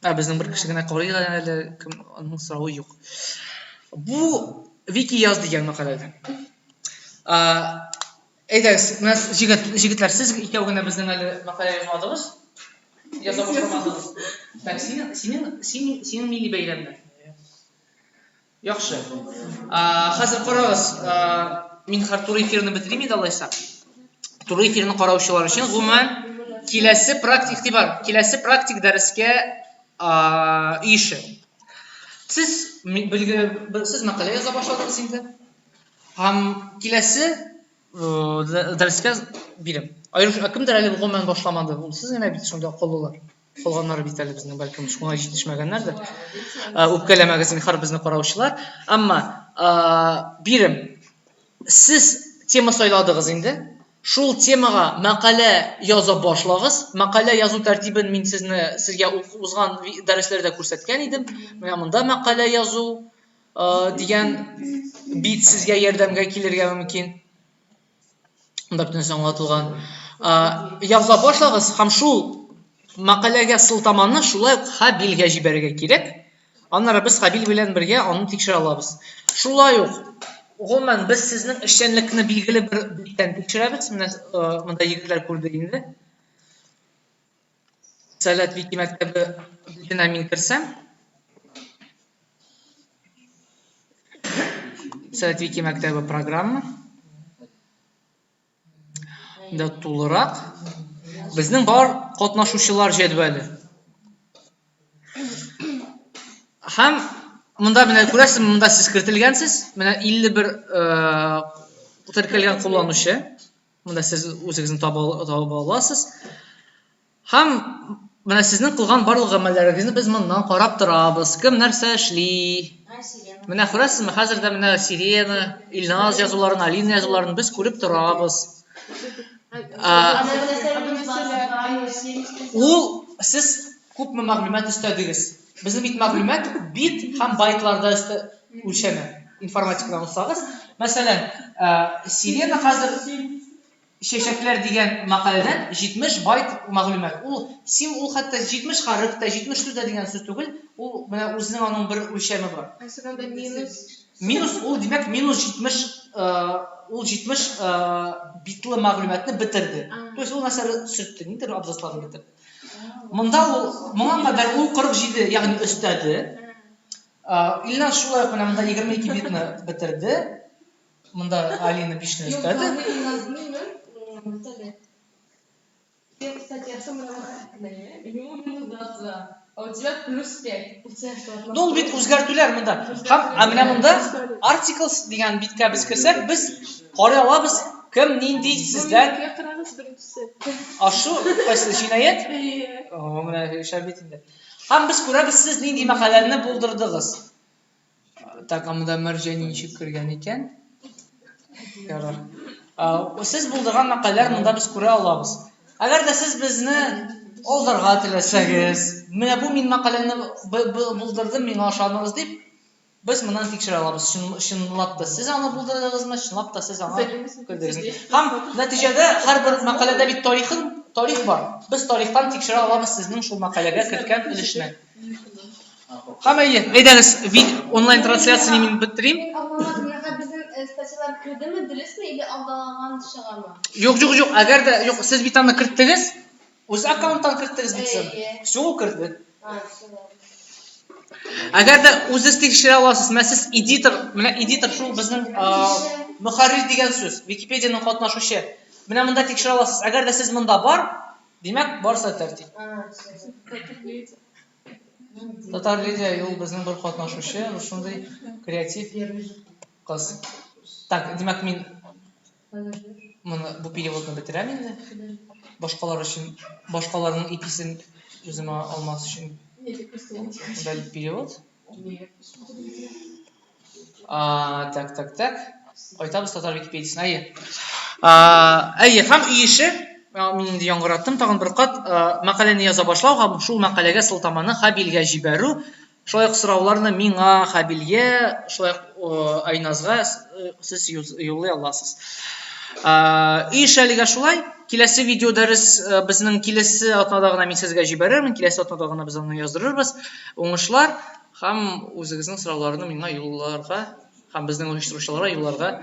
Ә, безнең бер кеше генә карый әле, кем, аның соравы юк. Бу Вики яз дигән мәкаләдә. Әйдәгез, менә җегет, җегетләр, сез икәү генә безнең әле мәкалә язмадыгыз. Яза башламадыгыз. Так, синең, синең, син, синең милли бәйрәмнәр. Яхшы. Хәзер карагыз, мин хәзер туры эфирны бетерим инде алайса. Туры эфирны караучылар өчен гомумән киләсе практик игътибар, киләсе практик дәрескә өй эше. Сез билгеле сез мәкалә яза башладыгыз инде. Һәм киләсе дәрескә бирем. Аеруча кемдер әле гомумән башламады. Ул сез генә бит шунда акыллылар. Калганнары бит әле безнең бәлкем шуңа җитешмәгәннәрдер. Үпкәләмәгез зинһар безне караучылар. Әмма бирем сез тема сайладыгыз инде. Шул темага мәкалә яза башлагыз. Мәкалә язу тәртибен мин сезне сезгә узган дәресләрдә күрсәткән идем. Менә монда мәкалә язу дигән бит сезгә ярдәмгә килергә мөмкин. Монда бөтенесе аңлатылган. Яза башлагыз һәм шул мәкаләгә сылтаманы шулай ук Хабилгә җибәрергә кирәк. Аннары без Хабил белән бергә аны тикшерә алабыз. Шулай ук, гомумән, без сезнең эшчәнлекне билгеле бер биттән тикшерәбез. Менә монда егетләр күрде инде. Сәләт вики мәктәбе битенә мин керсәм, Сәләт вики мәктәбе программа да тулырак безнең бар катнашучылар җәдвәле. Һәм монда менә күрәсез, монда сез кертелгәнсез. Менә 51 теркәлгән кулланучы. Монда сез үзегезне таба аласыз. Һәм менә сезнең кылган барлык гамәлләрегезне без моннан карап торабыз. Кем нәрсә эшли? Менә күрәсезме, хәзер дә менә Сирена, Илназ язуларын, Алина язуларын без күреп торабыз. Ул сез күпме мәгълүмат өстәдегез? Безнең бит мәгълүмат бит һәм байтларда үлчәнә. Информатикадан узсагыз, мәсәлән, Сирена хәзер Чәчәкләр дигән мәкаләдән 70 байт мәгълүмат. Ул сим ул хәтта 70 хәреф тә, 70 сүз дә дигән сүз түгел. Ул менә үзенең аның бер үлчәме бар. Ә син минус? Минус ул, димәк, минус 70, ул 70 битлы мәгълүматны бетерде. То есть ул нәрсәдер сөртте, ниндидер абзацларны бетерде. Монда ул моңа кадәр ул 47, ягъни өстәде. Илназ шулай ук менә монда 22 битны бетерде. Монда Алина бишне өстәде. Ну, ул бит үзгәртүләр монда. Һәм ә менә монда articles дигән биткә без керсәк, без карый алабыз, кем нинди сездән. Ашу кайсы җинаять? О, менә шәп бит инде. Һәм без күрәбез, сез нинди мәкаләне булдырдыгыз. Так, а монда Мәрҗани ничек кергән икән? Ярар. Сез булдырган мәкаләләр монда без күрә алабыз. Әгәр дә сез безне Алдарга теләсәгез, менә бу мин мәкаләне булдырдым, миңа ышаныгыз дип, без моннан тикшерә алабыз. Чынлап та сез аны булдырдыгызмы, чынлап та сез аңа кердегезме? Һәм нәтиҗәдә һәрбер мәкаләдә бит тарихын, тарих бар. Без тарихтан тикшерә алабыз сезнең шул мәкаләгә керткән өлешне. Һәм әйе, әйдәгез, онлайн трансляцияне мин бетерим. Мин аңламадым, менә безнең э, статьялар кердеме, дөресме или алдалаган чыгамы? Юк, юк, юк, әгәр дә, юк, сез бит аны керттегез. Үз аккаунттан керттегез бит сез. Все, ул керде. Әгәр дә үзегез тикшерә аласыз, менә сез эдитор, менә эдитор шул безнең мөхәррир дигән сүз, Википедиянең катнашучы. Менә монда тикшерә аласыз. Әгәр дә сез монда бар, димәк, барысы да тәртип. Татар Лидия ул безнең бер катнашучы, шундый креатив кыз. Так, димәк, мин моны бу переводны бетерәм инде. Башкалар өчен, башкаларның иписен үземә алмас өчен. Удалить перевод. А, так, так, так. Кайтабыз татар Википедиясенә. Әйе. Әйе, һәм өй эше, мин инде яңгыраттым тагын бер кат, мәкаләне яза башлау һәм шул мәкаләгә сылтаманы Хабилгә җибәрү. Шулай ук сорауларны миңа, Хабилгә, шулай ук Айназга сез юллый аласыз. Өй эше әлегә шулай. Киләсе видео дәрес безнең киләсе атнада гына мин сезгә җибәрермен, киләсе атнада гына без аны яздырырбыз. Уңышлар! Һәм үзегезнең сорауларны миңа юлларга һәм безнең оештыручыларга юлларга.